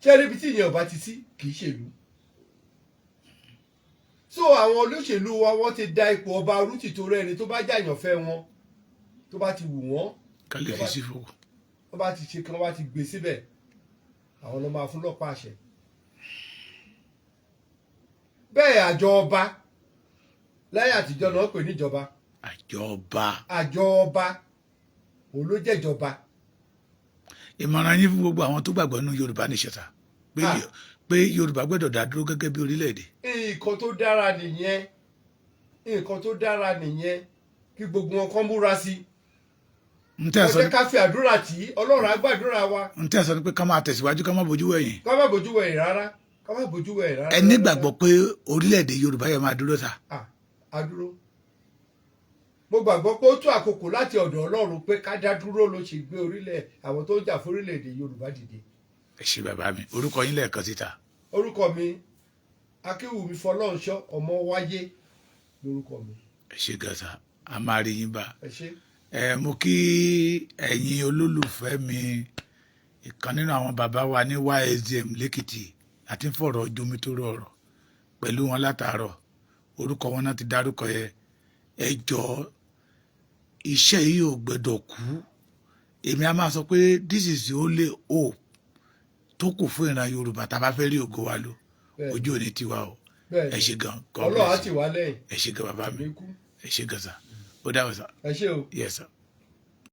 Ṣé níbi tí ìyẹn ò bá ti sí, kì í ṣèlú. So àwọn olóṣèlú wa, wọ́n ti da ipò ọba rú tìtorí ẹni tó bá jàyàn fẹ́ wọn, tó bá ti wù wọ́n. Ká lè fi sí fún. Wọ́n bá ti ṣe kí wọ́n bá ti gbé síbẹ̀, àwọn ló máa fún lọ́pàá àṣẹ. Bẹ́ẹ̀ àjọ ọba láyé àtijọ́ náà pè níjọba. Àjọ ọba. Àjọ ọba òun ló jẹ́jọba. Ìmọ̀ràn yín fún gbogbo àwọn tó gbàgbọ́ nínú Yorùbá nation sà, pé Ah. pé Yorùbá gbọ́dọ̀ dá dúró gẹ́gẹ́ bí orílẹ̀-èdè. Nǹkan tó dára nìyẹn, nǹkan tó dára nìyẹn. Kí gbogbo wọn kàn múra sí i. N tẹ́ sọ Ẹ jẹ́ ká fi àdúrà tì í. Ọlọ́run á gbàdúrà wa. N tẹ́ sọ ni pé ká máa tẹ̀síwájú, ká má bójú wẹ̀yìn. Ká má bójú wẹ̀yìn rárá, ká má bójú wẹ̀yìn rárá. Ẹ nígbàgbọ́ pé orílẹ̀-èdè Yorùbá yẹn máa dúró ta? Ah, a dúró. Mo gbàgbọ́ pé ó tó àkókò láti ọ̀dọ̀ Ọlọ́run pé ká dá dúró, ló ṣe gbé orílẹ̀ àwọn tó ń jà fún orílẹ̀-èdè Yorùbá dìde. Ẹ ṣé bàbá mi. Orúkọ yín lẹ́ẹ̀kan síta. Orúkọ mi, Akínwùmí Fọlọ́runṣọ́ Ọmọ Wáyé lórúkọ mi. Ẹ ṣé gan sa. A máa rí yín bá. Ẹ ṣé. Ẹ mo kí ẹ̀yin olólùfẹ́ mi. Ìkan nínú àwọn bàbá wa ní YSDM lẹ́kìtì àti ń fọ̀rọ̀ jomitoro ọ̀rọ̀ pẹ̀lú wọn látàárọ̀. Orúkọ wọn náà ti dárúkọ yẹ. Ẹ jọ̀ọ́, iṣẹ́ yìí ò gbẹ́dọ̀ kú. Èmi a máa sọ pé this is the only hope tó kù fún ìran Yorùbá tá a bá fẹ́ rí ògo wa lò. Ojú òní tiwa o. Ẹ ṣé gan. God Ọlọ́run á bless tì you. wá lẹ́yìn. Ẹ ṣé gan, bàbá mi. Ní kú. Ẹ ṣé gan sir. Ó dábọ̀ sir. Ẹ ṣé o. Yes sir.